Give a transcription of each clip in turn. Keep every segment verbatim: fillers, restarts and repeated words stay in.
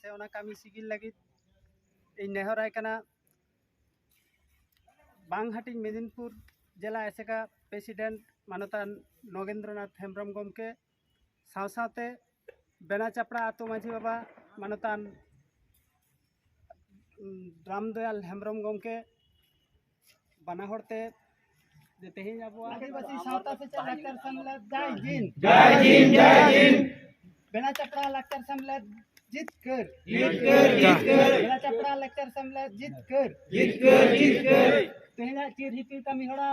ᱥᱮ ᱚᱱᱟ ᱠᱟᱹᱢᱤ ᱥᱤᱜᱤᱞ ᱞᱟᱹᱜᱤᱫ ᱤᱧ ᱱᱮᱦᱚᱨᱟᱭ ᱠᱟᱱᱟ ᱵᱟᱝᱦᱟᱴᱤᱧ ᱢᱮᱫᱤᱱᱯᱩᱨ ᱡᱮᱞᱟ ᱮᱥᱮᱠᱟ ᱯᱨᱮᱥᱤᱰᱮᱱᱴ ᱢᱟᱱᱚᱛᱟᱱ ᱱᱚᱜᱮᱱᱫᱨᱚᱱᱟᱛᱷ ᱦᱮᱢᱵᱨᱚᱢ ᱜᱚᱢᱠᱮ, ᱥᱟᱶ ᱥᱟᱶᱛᱮ ᱵᱮᱱᱟ ᱪᱟᱯᱲᱟ ᱟᱹᱛᱩ ᱢᱟᱹᱡᱷᱤ ᱵᱟᱵᱟ ᱢᱟᱱᱚᱛᱟᱱ, ᱩᱢ, ᱨᱟᱢᱫᱚᱭᱟᱞ ᱦᱮᱢᱵᱨᱚᱢ ᱜᱚᱢᱠᱮ, ᱵᱟᱱᱟ ᱦᱚᱲ ᱛᱮ ᱡᱮ ᱛᱮᱦᱮᱧ ᱟᱵᱚᱣᱟᱜ ᱟᱹᱫᱤᱵᱟᱹᱥᱤ ᱥᱟᱶᱛᱟ ᱥᱮᱪᱮᱫ ᱞᱟᱠᱪᱟᱨ ᱥᱮᱢᱞᱮᱫ ᱡᱟᱭ ᱡᱤᱱ᱾ ᱡᱟᱭ ᱡᱤᱱ, ᱡᱟᱭ ᱡᱤᱱ᱾ ᱵᱮᱱᱟ ᱪᱟᱯᱲᱟ ᱞᱟᱠᱪᱟᱨ ᱥᱮᱢᱞᱮᱫ ᱡᱤᱛᱠᱟᱹᱨ᱾ ᱡᱤᱛᱠᱟᱹᱨ, ᱡᱤᱛᱠᱟᱹᱨ᱾ ᱵᱮᱱᱟ ᱪᱟᱯᱲᱟ ᱞᱟᱠᱪᱟᱨ ᱥᱮᱢᱞᱮᱫ ᱡᱤᱛᱠᱟᱹᱨ᱾ ᱡᱤᱛᱠᱟᱹᱨ, ᱡᱤᱛᱠᱟᱹᱨ᱾ ᱛᱮᱦᱮᱧᱟᱜ ᱪᱤᱨ ᱦᱤᱯᱤᱲ ᱠᱟᱹᱢᱤ ᱦᱚᱨᱟ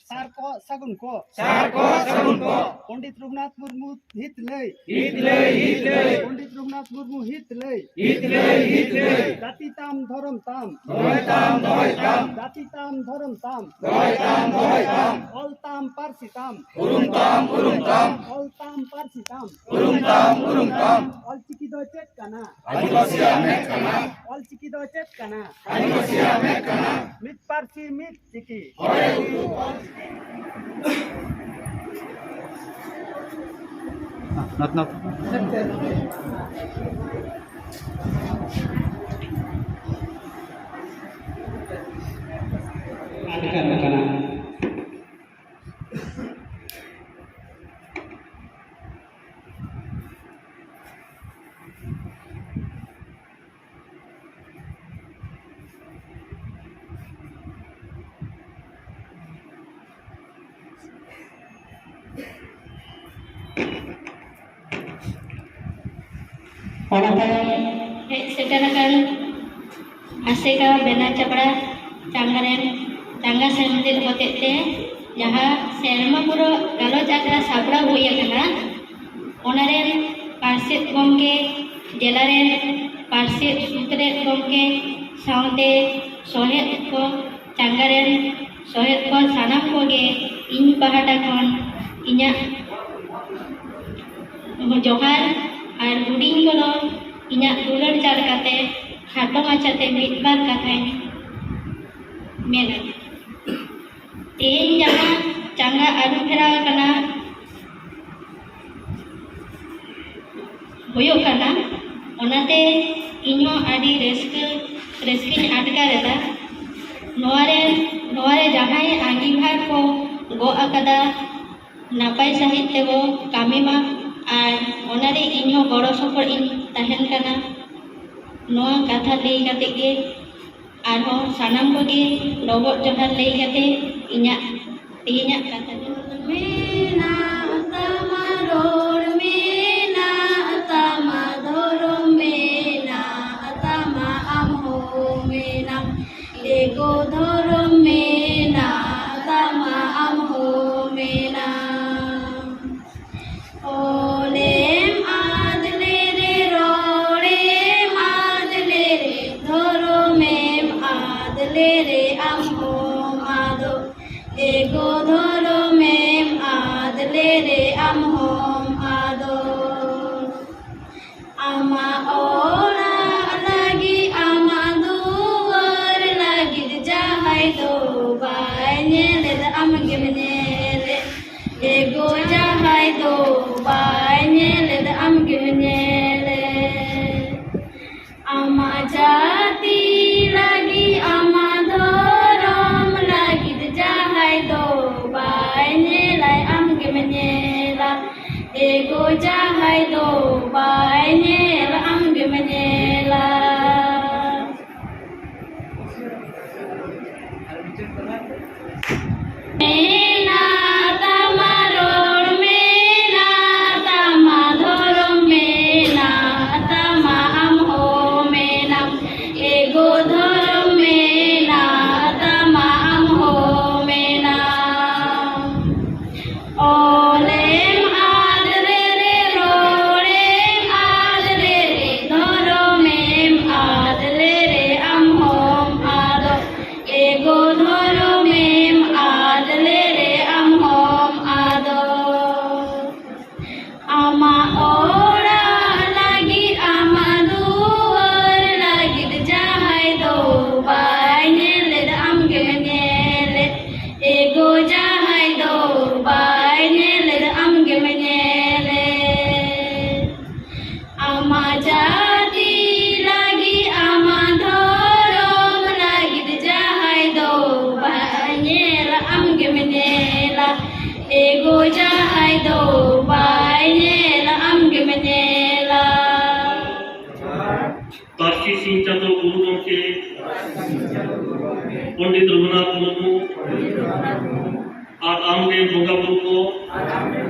ᱥᱟᱨ ᱠᱚ ᱥᱟᱹᱜᱩᱱ ᱠᱚ᱾ ᱥᱟᱨ ᱠᱚ ᱥᱟᱹᱜᱩᱱ ᱠᱚ᱾ ᱯᱚᱱᱰᱤᱛ ᱨᱚᱜᱷᱩᱱᱟᱛᱷ ᱢᱩᱨᱢᱩ ᱦᱤᱛ ᱞᱟᱹᱭ᱾ ᱦᱤᱛ ᱞᱟᱹᱭ, ᱦᱤᱛ ᱞᱟᱹᱭ᱾ ᱯᱚᱱᱰᱤᱛ ᱨᱚᱜᱷᱩᱱᱟᱛᱷ ᱢᱩᱨᱢᱩ ᱦᱤᱛ ᱞᱟᱹᱭ᱾ ᱦᱤᱛ ᱞᱟᱹᱭ, ᱦᱤᱛ ᱞᱟᱹᱭ᱾ ᱡᱟᱹᱛᱤ ᱛᱟᱢ, ᱫᱷᱚᱨᱚᱢ ᱛᱟᱢ᱾ ᱫᱚᱦᱚᱭ ᱛᱟᱢ, ᱫᱚᱦᱚᱭ ᱛᱟᱢ᱾ ᱡᱟᱹᱛᱤ ᱛᱟᱢ, ᱫᱷᱚᱨᱚᱢ ᱛᱟᱢ᱾ ᱫᱚᱦᱚᱭ ᱛᱟᱢ, ᱫᱚᱦᱚᱭ ᱛᱟᱢ᱾ ᱚᱞ ᱛᱟᱢ, ᱯᱟᱹᱨᱥᱤ ᱛᱟᱢ᱾ ᱩᱨᱩᱢ ᱛᱟᱢ, ᱩᱨᱩᱢ ᱛᱟᱢ᱾ ᱚᱞ ᱛᱟᱢ, ᱯᱟᱹᱨᱥᱤ ᱛᱟᱢ᱾ ᱩᱨᱩᱢ ᱛᱟᱢ, ᱩᱨᱩᱢ ᱛᱟᱢ᱾ ᱚᱞ ᱪᱤᱠᱤ ᱫᱚ ᱪᱮᱫ ᱠᱟᱱᱟ? ᱟᱹᱫᱤᱵᱟᱹᱥᱤᱭᱟᱜ ᱢᱮᱫ ᱠᱟᱱᱟ᱾ ᱚᱞ ᱪᱤᱠᱤ ᱫᱚ ᱪᱮᱫ ᱠᱟᱱᱟ? ᱟᱹᱫᱤᱵᱟᱹᱥᱤᱭᱟᱜ ᱢᱮᱫ ᱠᱟᱱᱟ᱾ ᱢᱤᱫ ᱯᱟᱹᱨᱥᱤ ᱢᱤᱫ ᱪᱤᱠᱤ᱾ ᱦᱚᱲ ᱮ ᱩᱫᱩᱜ ᱚᱞ ᱪᱤᱠᱤ᱾ ᱱᱚᱛ, ᱱᱚᱛ᱾ ᱟᱴᱠᱟᱨ ᱟᱠᱟᱱᱟ᱾ ᱚᱱᱟ ᱛᱟᱭᱚᱢ ᱦᱮᱡ ᱥᱮᱴᱮᱨ ᱟᱠᱟᱱ ᱟᱥᱮᱠᱟ ᱵᱮᱱᱟ ᱪᱟᱯᱲᱟ ᱪᱟᱸᱜᱟ ᱨᱮᱱ ᱪᱟᱸᱜᱟ ᱥᱮᱢᱞᱮᱫ ᱦᱚᱛᱮᱡ ᱛᱮ ᱡᱟᱦᱟᱸ ᱥᱮᱨᱢᱟ ᱯᱩᱨᱟᱹ ᱜᱟᱞᱚᱪ ᱟᱠᱷᱲᱟ ᱥᱟᱯᱲᱟᱣ ᱦᱩᱭ ᱟᱠᱟᱱᱟ, ᱚᱱᱟ ᱨᱮᱱ ᱯᱟᱨᱥᱮᱛ ᱜᱚᱢᱠᱮ, ᱡᱮᱞᱟ ᱨᱮᱱ ᱯᱟᱨᱥᱮᱛ ᱥᱩᱛᱨᱮᱛ ᱜᱚᱢᱠᱮ ᱥᱟᱶᱛᱮ ᱥᱚᱦᱮᱫ ᱠᱚ, ᱪᱟᱸᱜᱟ ᱨᱮᱱ ᱥᱚᱦᱮᱫ ᱠᱚ ᱥᱟᱱᱟᱢ ᱠᱚᱜᱮ ᱤᱧ ᱯᱟᱦᱴᱟ ᱠᱷᱚᱱ ᱤᱧᱟᱹᱜ ᱡᱚᱦᱟᱨ ᱟᱨ ᱦᱩᱰᱤᱧ ᱠᱚᱫᱚ ᱤᱧᱟᱹᱜ ᱫᱩᱞᱟᱹᱲ ᱪᱟᱞ ᱠᱟᱛᱮ ᱠᱷᱟᱴᱚ ᱢᱟᱪᱷᱟᱛᱮ ᱢᱤᱫ ᱵᱟᱨ ᱠᱟᱛᱷᱟᱧ ᱢᱮᱱᱟ᱾ ᱛᱮᱦᱮᱧ ᱡᱟᱦᱟᱸ ᱪᱟᱸᱜᱟ ᱟᱹᱨᱩ ᱯᱷᱮᱨᱟᱣ ᱟᱠᱟᱱᱟ, ᱦᱩᱭᱩᱜ ᱠᱟᱱᱟ, ᱚᱱᱟᱛᱮ ᱤᱧᱦᱚᱸ ᱟᱹᱰᱤ ᱨᱟᱹᱥᱠᱟᱹ, ᱨᱟᱹᱥᱠᱟᱹᱧ ᱟᱴᱠᱟᱨ ᱮᱫᱟ᱾ ᱱᱚᱣᱟ ᱨᱮ, ᱱᱚᱣᱟ ᱨᱮ ᱡᱟᱦᱟᱸᱭ ᱟᱸᱜᱤᱵᱷᱟᱨ ᱠᱚ ᱜᱚᱜ ᱟᱠᱟᱫᱟ, ᱱᱟᱯᱟᱭ ᱥᱟᱺᱦᱤᱡ ᱛᱮᱵᱚ ᱠᱟᱹᱢᱤ ᱢᱟ, ᱟᱨ ᱚᱱᱟᱨᱮ ᱤᱧᱦᱚᱸ ᱜᱚᱲᱚ ᱥᱚᱯᱚᱦᱚᱫ ᱤᱧ ᱛᱟᱦᱮᱱ ᱠᱟᱱᱟ᱾ ᱱᱚᱣᱟ ᱠᱟᱛᱷᱟ ᱞᱟᱹᱭ ᱠᱟᱛᱮ ᱜᱮ ᱟᱨᱦᱚᱸ ᱥᱟᱱᱟᱢ ᱠᱚᱜᱮ ᱰᱚᱵᱚᱜ ᱡᱚᱦᱟᱨ ᱞᱟᱹᱭ ᱠᱟᱛᱮ ᱤᱧᱟᱹᱜ ᱛᱮᱦᱮᱧᱟᱜ ᱠᱟᱛᱷᱟ ᱫᱚ ᱢᱮᱱᱟᱜ ᱛᱟᱢᱟ, ᱨᱚᱲ ᱢᱮᱱᱟᱜ ᱛᱟᱢᱟ, ᱫᱷᱚᱨᱚᱢ ᱢᱮᱱᱟᱜ ᱛᱟᱢᱟ, ᱟᱢ ᱦᱚᱸ ᱢᱮᱱᱟᱢ᱾ ᱮᱜᱳ ᱫᱷᱚᱨᱚᱢ ᱢᱮᱱᱟᱜ ᱛᱟᱢᱟ, ᱟᱢ ᱦᱚᱸ ᱢᱮᱱᱟᱢ᱾ ᱚᱞᱮᱢ ᱟᱫ ᱞᱮᱨᱮ, ᱨᱚᱲᱮᱢ ᱟᱫ ᱞᱮᱨᱮ, ᱫᱷᱚᱨᱚᱢᱮᱢ ᱟᱫ ᱞᱮᱨᱮ, ᱟᱢ ᱦᱚᱸᱢ ᱟᱫᱚᱜ᱾ ᱮᱜᱳ ᱫᱷᱚᱨᱚᱢᱮᱢ ᱟᱫ ᱞᱮᱨᱮ, ᱟᱢ ᱦᱚᱸᱢ ᱟᱫᱚᱜ᱾ ᱟᱢᱟᱜ ᱚᱲᱟᱜ ᱞᱟᱹᱜᱤᱫ, ᱟᱢᱟᱜ ᱫᱩᱣᱟᱹᱨ ᱞᱟᱹᱜᱤᱫ ᱡᱟᱦᱟᱸᱭ ᱫᱚ ᱵᱟᱭ ᱧᱮᱞᱮᱫ, ᱟᱢ ᱜᱮᱢ ᱧᱮᱞᱮᱫ᱾ ᱮᱜᱳ ᱡᱟᱦᱟᱸᱭ ᱫᱚ ᱵᱟᱭ ᱧᱮᱞᱮᱫ, ᱟᱢ ᱜᱮᱢ ᱧᱮᱞᱮᱫ᱾ ᱟᱢᱟᱜ ᱡᱟᱹᱛᱤ ᱞᱟᱹᱜᱤᱫ, ᱟᱢᱟᱜ ᱫᱷᱚᱨᱚᱢ ᱞᱟᱹᱜᱤᱫ ᱡᱟᱦᱟᱸᱭ ᱫᱚ ᱵᱟᱭ ᱧᱮᱞᱟᱭ, ᱟᱢ ᱜᱮᱢ ᱧᱮᱞᱟ᱾ ᱮᱜᱳ ᱡᱟᱦᱟᱸᱭ ᱫᱚ ᱵᱟᱭ ᱧᱮᱞ, ᱟᱢ ᱜᱮᱢ ᱧᱮᱞᱟ᱾ ᱢᱮᱱᱟᱜ ᱛᱟᱢᱟ, ᱨᱚᱲ ᱢᱮᱱᱟᱜ ᱛᱟᱢᱟ, ᱫᱷᱚᱨᱚᱢ ᱢᱮᱱᱟᱜ ᱛᱟᱢᱟ, ᱟᱢ ᱦᱚᱸ ᱢᱮᱱᱟᱢ᱾ ᱮᱜᱳ ᱫᱷᱚᱨᱚᱢ ᱢᱮᱱᱟᱜ ᱛᱟᱢᱟ, ᱟᱢ ᱦᱚᱸ ᱢᱮᱱᱟᱢ᱾ ᱚᱞᱮᱢ ᱟᱫ ᱞᱮᱨᱮ, ᱨᱚᱲᱮᱢ ᱪᱟᱸᱫᱚ ᱜᱩᱨᱩ ᱜᱚᱢᱠᱮ ᱯᱚᱱᱰᱤᱛ ᱨᱚᱜᱷᱩᱱᱟᱛᱷ ᱢᱩᱨᱢᱩ ᱟᱨ ᱟᱢ ᱨᱮᱱ ᱵᱚᱸᱜᱟ ᱵᱩᱨᱩ ᱠᱚ,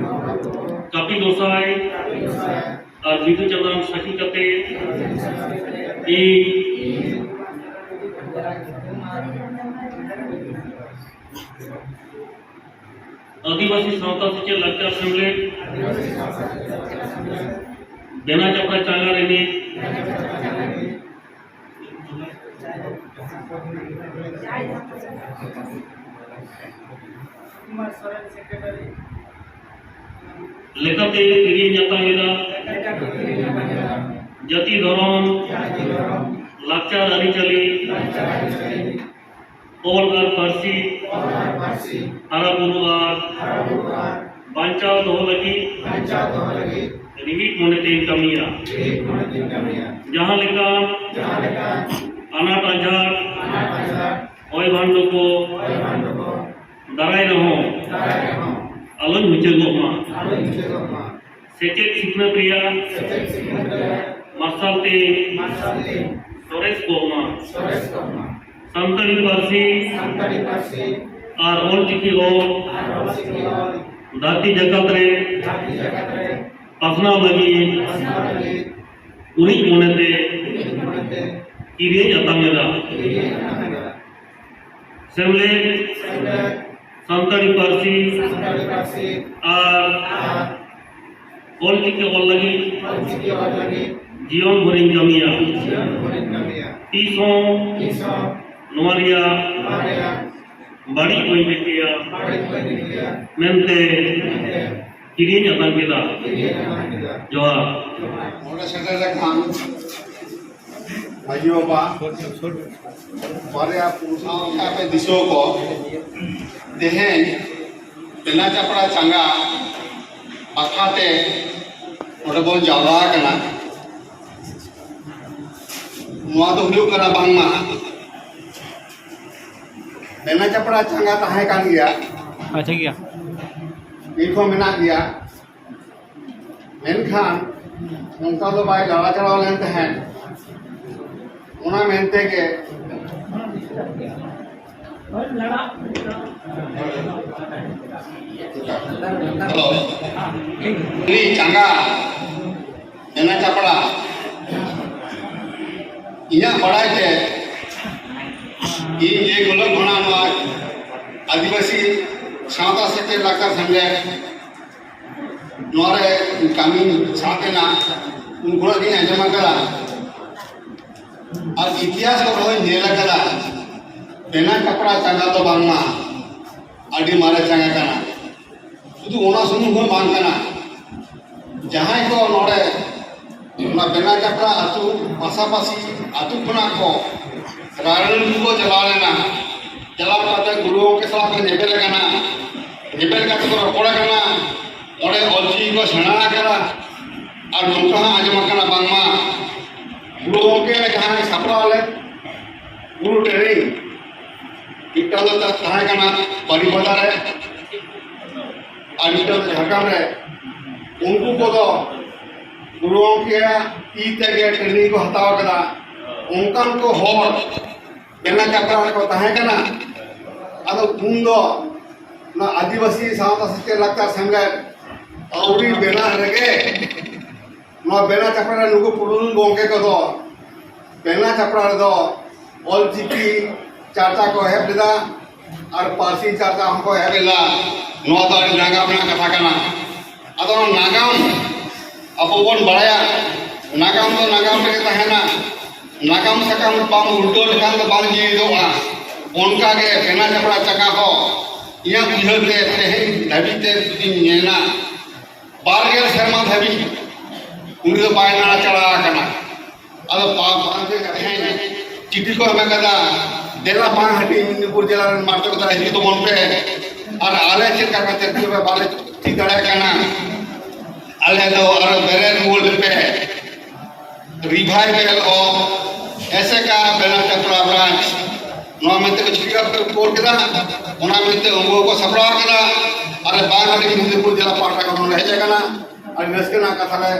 ᱠᱟᱹᱯᱤ ᱜᱚᱸᱥᱟᱭ ᱟᱨ ᱵᱤᱫᱩ ᱪᱟᱸᱫᱟᱱ ᱥᱟᱹᱠᱷᱤ ᱠᱟᱛᱮ ᱤᱧ ᱟᱹᱫᱤᱵᱟᱹᱥᱤ ᱥᱟᱶᱛᱟ ᱥᱮᱪᱮᱫ ᱞᱟᱠᱪᱟᱨ ᱥᱮᱢᱞᱮᱫ ᱵᱮᱱᱟ ᱪᱟᱯᱲᱟ ᱪᱟᱸᱜᱟ ᱨᱤᱱᱤᱡ ᱞᱮᱠᱟᱛᱮ ᱠᱤᱨᱤᱧ ᱧᱟᱯᱟᱢ ᱮᱫᱟ᱾ ᱡᱟᱹᱛᱤ ᱫᱷᱚᱨᱚᱢ, ᱞᱟᱠᱪᱟᱨ ᱟᱹᱨᱤᱪᱟᱹᱞᱤ, ᱚᱞ ᱟᱨ ᱯᱟᱹᱨᱥᱤ, ᱦᱟᱨᱟ ᱵᱩᱨᱩ ᱟᱨ ᱵᱟᱧᱪᱟᱣ ᱫᱚᱦᱚ ᱞᱟᱹᱜᱤᱫ ᱨᱤᱦᱤᱴ ᱢᱚᱱᱮ ᱛᱮᱧ ᱠᱟᱹᱢᱤᱭᱟ᱾ ᱡᱟᱦᱟᱸ ᱞᱮᱠᱟ ᱟᱱᱟᱴ ᱟᱡᱷᱟᱴ, ᱦᱚᱭ ᱵᱷᱟᱱᱰᱚ ᱠᱚ ᱫᱟᱨᱟᱭ ᱨᱮᱦᱚᱸ ᱟᱞᱚᱧ ᱢᱩᱪᱟᱹᱫᱚᱜ ᱢᱟ᱾ ᱥᱮᱪᱮᱫ ᱥᱤᱠᱷᱱᱟᱹᱛ ᱨᱮᱭᱟᱜ ᱢᱟᱨᱥᱟᱞ ᱛᱮ ᱥᱚᱨᱮᱥ ᱠᱚᱜ ᱢᱟ᱾ ᱥᱟᱱᱛᱟᱲᱤ ᱯᱟᱹᱨᱥᱤ ᱟᱨ ᱚᱞᱪᱤᱠᱤ ᱚᱞ ᱫᱷᱟᱹᱨᱛᱤ ᱡᱟᱠᱟᱛ ᱨᱮ ᱯᱟᱥᱱᱟᱣ ᱞᱟᱹᱜᱤᱫ ᱩᱨᱤᱡ ᱢᱚᱱᱮᱛᱮ ᱠᱤᱨᱤᱧ ᱟᱛᱟᱝ ᱮᱫᱟ᱾ ᱥᱮᱢᱞᱮᱫ ᱥᱟᱱᱛᱟᱲᱤ ᱯᱟᱹᱨᱥᱤ ᱟᱨ ᱚᱞᱪᱤᱠᱤ ᱚᱞ ᱞᱟᱹᱜᱤᱫ ᱡᱤᱭᱚᱱ ᱵᱷᱳᱨᱤᱧ ᱠᱟᱹᱢᱤᱭᱟ᱾ ᱛᱤᱥ ᱦᱚᱸ ᱱᱚᱣᱟ ᱨᱮᱭᱟᱜ ᱵᱟᱹᱲᱤᱡ ᱵᱟᱹᱧ ᱨᱤᱠᱟᱹᱭᱟ ᱢᱮᱱᱛᱮ ᱠᱤᱨᱤᱧ ᱟᱛᱟᱝ ᱠᱮᱫᱟ᱾ ᱡᱚᱦᱟᱨ᱾ ᱱᱚᱰᱮ ᱥᱮᱴᱮᱨ ᱞᱮᱠᱷᱟᱱ ᱢᱟᱹᱡᱷᱤ ᱵᱟᱵᱟ, ᱵᱟᱨᱭᱟ ᱯᱩᱨᱩᱥ ᱥᱟᱶᱛᱮ ᱟᱯᱮ ᱫᱤᱥᱩᱣᱟᱹ ᱠᱚ ᱛᱮᱦᱮᱧ ᱵᱮᱱᱟ ᱪᱟᱯᱲᱟ ᱪᱟᱸᱜᱟ ᱵᱟᱠᱷᱨᱟ ᱛᱮ ᱱᱚᱰᱮ ᱵᱚᱱ ᱡᱟᱣᱨᱟ ᱟᱠᱟᱱᱟ᱾ ᱱᱚᱣᱟ ᱫᱚ ᱦᱩᱭᱩᱜ ᱠᱟᱱᱟ ᱵᱟᱝᱢᱟ ᱵᱮᱱᱟ ᱪᱟᱯᱲᱟ ᱪᱟᱸᱜᱟ ᱛᱟᱦᱮᱸ ᱠᱟᱱ ᱜᱮᱭᱟ᱾ ᱟᱪᱪᱷᱟ ᱜᱮᱭᱟ᱾ ᱱᱤᱛ ᱦᱚᱸ ᱢᱮᱱᱟᱜ ᱜᱮᱭᱟ᱾ ᱢᱮᱱᱠᱷᱟᱱ ᱚᱱᱠᱟ ᱫᱚ ᱵᱟᱭ ᱞᱟᱲᱟ ᱪᱟᱲᱟᱣ ᱞᱮᱱ ᱛᱟᱦᱮᱸᱫ᱾ ᱚᱱᱟ ᱢᱮᱱᱛᱮ ᱜᱮ ᱩᱱᱤ ᱪᱟᱸᱜᱟ ᱵᱮᱱᱟ ᱪᱟᱯᱲᱟ, ᱤᱧᱟᱹᱜ ᱵᱟᱲᱟᱭ ᱛᱮ ᱤᱧ ᱡᱮ ᱜᱚᱞᱚ ᱜᱷᱚᱱᱟ ᱱᱚᱣᱟ ᱟᱹᱫᱤᱵᱟᱹᱥᱤ ᱥᱟᱶᱛᱟ ᱥᱮᱪᱮᱫ ᱞᱟᱠᱪᱟᱨ ᱥᱮᱢᱞᱮᱫ ᱱᱚᱣᱟ ᱨᱮ ᱠᱟᱹᱢᱤ ᱥᱟᱶ ᱛᱮᱱᱟᱜ ᱩᱱ ᱠᱷᱚᱱᱟᱜ ᱜᱤᱧ ᱟᱸᱡᱚᱢ ᱟᱠᱟᱫᱟ᱾ ᱟᱨ ᱤᱛᱤᱦᱟᱥ ᱠᱚᱨᱮ ᱦᱚᱸᱧ ᱧᱮᱞ ᱟᱠᱟᱫᱟ, ᱵᱮᱱᱟ ᱪᱟᱯᱲᱟ ᱪᱟᱸᱜᱟ ᱫᱚ ᱵᱟᱝᱢᱟ ᱟᱹᱰᱤ ᱢᱟᱨᱮ ᱪᱟᱸᱜᱟ ᱠᱟᱱᱟ᱾ ᱥᱩᱫᱷᱩ ᱚᱱᱟ ᱥᱩᱢᱩᱝ ᱦᱚᱸ ᱵᱟᱝ ᱠᱟᱱᱟ, ᱡᱟᱦᱟᱸᱭ ᱠᱚ ᱱᱚᱰᱮ ᱚᱱᱟ ᱵᱮᱱᱟ ᱪᱟᱯᱲᱟ ᱟᱹᱛᱩ ᱯᱟᱥᱟᱯᱟᱥᱤ ᱟᱹᱛᱩ ᱠᱷᱚᱱᱟᱜ ᱠᱚ ᱨᱟᱭᱨᱚᱝᱯᱩᱨ ᱠᱚ ᱪᱟᱞᱟᱣ ᱞᱮᱱᱟ, ᱪᱟᱞᱟᱣ ᱠᱟᱛᱮ ᱜᱩᱨᱩ ᱜᱚᱢᱠᱮ ᱥᱟᱞᱟᱜ ᱠᱚ ᱧᱮᱯᱮᱞ ᱟᱠᱟᱱᱟ, ᱧᱮᱯᱮᱞ ᱠᱟᱛᱮ ᱠᱚ ᱨᱚᱯᱚᱲ ᱟᱠᱟᱱᱟ, ᱚᱸᱰᱮ ᱚᱞᱪᱤᱠᱤ ᱠᱚ ᱥᱮᱬᱟ ᱟᱠᱟᱫᱟ᱾ ᱟᱨ ᱱᱚᱝᱠᱟ ᱦᱚᱸ ᱟᱸᱡᱚᱢ ᱟᱠᱟᱱᱟ ᱵᱟᱝᱢᱟ ᱜᱩᱨᱩ ᱜᱚᱢᱠᱮ ᱡᱟᱦᱟᱸᱭ ᱥᱟᱯᱲᱟᱣ ᱞᱮᱫ ᱜᱩᱨᱩ ᱴᱨᱮᱱᱤᱝ, ᱢᱤᱫᱴᱟᱝ ᱫᱚ ᱛᱟᱦᱮᱸ ᱠᱟᱱᱟ ᱵᱟᱨᱤᱯᱟᱫᱟ ᱨᱮ ᱟᱨ ᱢᱤᱫᱴᱟᱝ ᱫᱚ ᱡᱷᱟᱲᱜᱨᱟᱢ ᱨᱮ᱾ ᱩᱱᱠᱩ ᱠᱚᱫᱚ ᱜᱩᱨᱩ ᱜᱚᱢᱠᱮᱭᱟᱜ ᱛᱤ ᱛᱮᱜᱮ ᱴᱨᱮᱱᱤᱝ ᱠᱚ ᱦᱟᱛᱟᱣ ᱠᱟᱫᱟ᱾ ᱚᱱᱠᱟᱱ ᱠᱚ ᱦᱚᱲ ᱵᱮᱱᱟ ᱪᱟᱯᱲᱟ ᱨᱮᱠᱚ ᱛᱟᱦᱮᱸ ᱠᱟᱱᱟ᱾ ᱟᱫᱚ ᱩᱱ ᱫᱚ ᱱᱚᱣᱟ ᱟᱹᱫᱤᱵᱟᱹᱥᱤ ᱥᱟᱶᱛᱟ ᱥᱮᱪᱮᱫ ᱞᱟᱠᱪᱟᱨ ᱥᱮᱢᱞᱮᱫ ᱟᱹᱣᱨᱤ ᱵᱮᱱᱟᱜ ᱨᱮᱜᱮ ᱱᱚᱣᱟ ᱵᱮᱱᱟ ᱪᱟᱯᱲᱟ ᱨᱮ ᱱᱩᱠᱩ ᱯᱩᱨᱩᱫᱷᱩᱞ ᱜᱚᱢᱠᱮ ᱠᱚᱫᱚ ᱵᱮᱱᱟ ᱪᱟᱯᱲᱟ ᱨᱮᱫᱚ ᱚᱞᱪᱤᱠᱤ ᱪᱟᱨᱪᱟ ᱠᱚ ᱮᱦᱚᱵ ᱞᱮᱫᱟ ᱟᱨ ᱯᱟᱹᱨᱥᱤ ᱪᱟᱨᱪᱟ ᱦᱚᱸᱠᱚ ᱮᱦᱚᱵ ᱞᱮᱫᱟ᱾ ᱱᱚᱣᱟ ᱫᱚ ᱟᱹᱰᱤ ᱱᱟᱜᱟᱢ ᱨᱮᱱᱟᱜ ᱠᱟᱛᱷᱟ ᱠᱟᱱᱟ᱾ ᱟᱫᱚ ᱚᱱᱟ ᱱᱟᱜᱟᱢ ᱟᱵᱚ ᱵᱚᱱ ᱵᱟᱲᱟᱭᱟ, ᱱᱟᱜᱟᱢ ᱫᱚ ᱱᱟᱜᱟᱢ ᱨᱮᱜᱮ ᱛᱟᱦᱮᱱᱟ᱾ ᱱᱟᱜᱟᱢ ᱥᱟᱠᱟᱢ ᱵᱟᱢ ᱩᱞᱴᱟᱹᱣ ᱞᱮᱠᱷᱟᱱ ᱫᱚ ᱵᱟᱝ ᱡᱤᱣᱤᱫᱚᱜᱼᱟ᱾ ᱚᱱᱠᱟᱜᱮ ᱵᱮᱱᱟ ᱪᱟᱯᱲᱟ ᱪᱟᱸᱜᱟ ᱦᱚᱸ ᱤᱧᱟᱹᱜ ᱩᱭᱦᱟᱹᱨ ᱛᱮ ᱛᱮᱦᱮᱧ ᱫᱷᱟᱹᱵᱤᱡ ᱛᱮ ᱡᱩᱫᱤᱧ ᱧᱮᱞᱟ, ᱵᱟᱨ ᱜᱮᱞ ᱥᱮᱨᱢᱟ ᱫᱷᱟᱹᱵᱤᱡ ᱩᱱᱤ ᱫᱚ ᱵᱟᱭ ᱱᱟᱲᱟ ᱪᱟᱲᱟ ᱟᱠᱟᱱᱟ᱾ ᱟᱫᱚ ᱵᱟ-, ᱵᱟᱝ ᱛᱮ ᱛᱮᱦᱮᱧ ᱪᱤᱴᱷᱤ ᱠᱚ ᱮᱢ ᱟᱠᱟᱫᱟ, "ᱫᱮᱞᱟ ᱵᱟᱝ ᱦᱟᱹᱴᱤᱧ ᱢᱮᱫᱽᱱᱤᱯᱩᱨ ᱡᱮᱞᱟ ᱨᱮᱱ ᱢᱟᱨᱪᱚ ᱠᱚ ᱛᱟᱨᱟ ᱦᱤᱡᱩᱜ ᱛᱟᱵᱚᱱ ᱯᱮ, ᱟᱨ ᱟᱞᱮ ᱪᱮᱫ ᱞᱮᱠᱟ ᱠᱟᱛᱮ ᱛᱚᱵᱮ ᱵᱟᱞᱮ ᱪᱮᱫ ᱫᱟᱲᱮᱭᱟᱜ ᱠᱟᱱᱟ, ᱟᱞᱮ ᱫᱚ ᱟᱨᱚ ᱵᱮᱨᱮᱫ ᱨᱩᱣᱟᱹᱲ ᱯᱮ, ᱨᱤᱵᱷᱟᱭᱵᱮᱞ ᱚᱯᱷ ᱮᱥᱮᱠᱟ ᱵᱮᱱᱟ ᱪᱟᱯᱲᱟ ᱵᱨᱟᱧᱪ", ᱱᱚᱣᱟ ᱢᱮᱱᱛᱮ ᱠᱚ ᱪᱤᱴᱷᱤ ᱠᱚ ᱠᱳᱞ ᱠᱮᱫᱟ᱾ ᱚᱱᱟ ᱢᱮᱱᱛᱮ ᱩᱱᱠᱩ ᱠᱚ ᱥᱟᱯᱲᱟᱣ ᱠᱮᱫᱟ᱾ ᱟᱞᱮ ᱵᱟᱝ ᱦᱟᱹᱴᱤᱧ ᱢᱮᱫᱽᱱᱤᱯᱩᱨ ᱡᱮᱞᱟ ᱯᱟᱦᱴᱟ ᱠᱷᱚᱱ ᱱᱚᱰᱮ ᱦᱮᱡ ᱟᱠᱟᱱᱟ᱾ ᱟᱹᱰᱤ ᱨᱟᱹᱥᱠᱟᱹ ᱨᱮᱱᱟᱜ ᱠᱟᱛᱷᱟ ᱞᱮ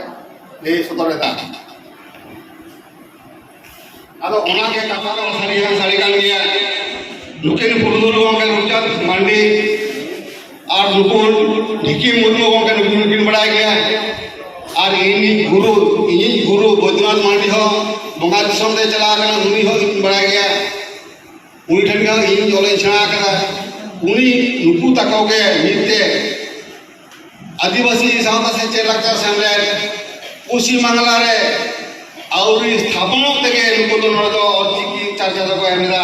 ᱞᱟᱹᱭ ᱥᱚᱫᱚᱨ ᱮᱫᱟ᱾ ᱟᱫᱚ ᱚᱱᱟᱜᱮ ᱠᱟᱛᱷᱟ ᱫᱚ ᱥᱟᱹᱨᱤ ᱦᱚᱸ ᱥᱟᱹᱨᱤ ᱠᱟᱱ ᱜᱮᱭᱟ᱾ ᱱᱩᱠᱤᱱ ᱯᱩᱨᱩᱫᱷᱩᱞ ᱜᱚᱢᱠᱮ ᱨᱩᱯᱪᱟᱸᱫᱽ ᱢᱟᱱᱰᱤ ᱟᱨ ᱱᱩᱠᱩ ᱰᱷᱤᱠᱤ ᱢᱩᱨᱢᱩ ᱜᱚᱢᱠᱮ, ᱱᱩᱠᱤᱱ ᱦᱚᱸᱠᱤᱱ ᱵᱟᱲᱟᱭ ᱜᱮᱭᱟ᱾ ᱟᱨ ᱤᱧᱤᱡ ᱜᱩᱨᱩ, ᱤᱧᱤᱡ ᱜᱩᱨᱩ ᱵᱳᱭᱫᱚᱱᱟᱛᱷ ᱢᱟᱱᱰᱤ ᱦᱚᱸ ᱵᱚᱸᱜᱟ ᱫᱤᱥᱚᱢ ᱛᱮ ᱪᱟᱞᱟᱣ ᱟᱠᱟᱱᱟ, ᱩᱱᱤ ᱦᱚᱸ ᱤᱧ ᱵᱟᱲᱟᱭ ᱜᱮᱭᱟ᱾ ᱩᱱᱤ ᱴᱷᱮᱱ ᱠᱷᱚᱱ ᱤᱧ ᱚᱞ ᱤᱧ ᱥᱮᱬᱟ ᱟᱠᱟᱫᱟ᱾ ᱩᱱᱤ, ᱱᱩᱠᱩ ᱛᱟᱠᱚ ᱜᱮ ᱢᱤᱫ ᱛᱮ ᱟᱹᱫᱤᱵᱟᱹᱥᱤ ᱥᱟᱶᱛᱟ ᱥᱮᱪᱮᱫ ᱞᱟᱠᱪᱟᱨ ᱥᱮᱢᱞᱮᱫ ᱯᱚᱥᱪᱤᱢ ᱵᱟᱝᱞᱟ ᱨᱮ ᱟᱹᱣᱨᱤ ᱛᱷᱟᱯᱚᱱᱚᱜ ᱛᱮᱜᱮ ᱱᱩᱠᱩ ᱫᱚ ᱱᱚᱰᱮ ᱫᱚ ᱚᱞᱪᱤᱠᱤ ᱪᱟᱨᱪᱟ ᱫᱚᱠᱚ ᱮᱢ ᱮᱫᱟ᱾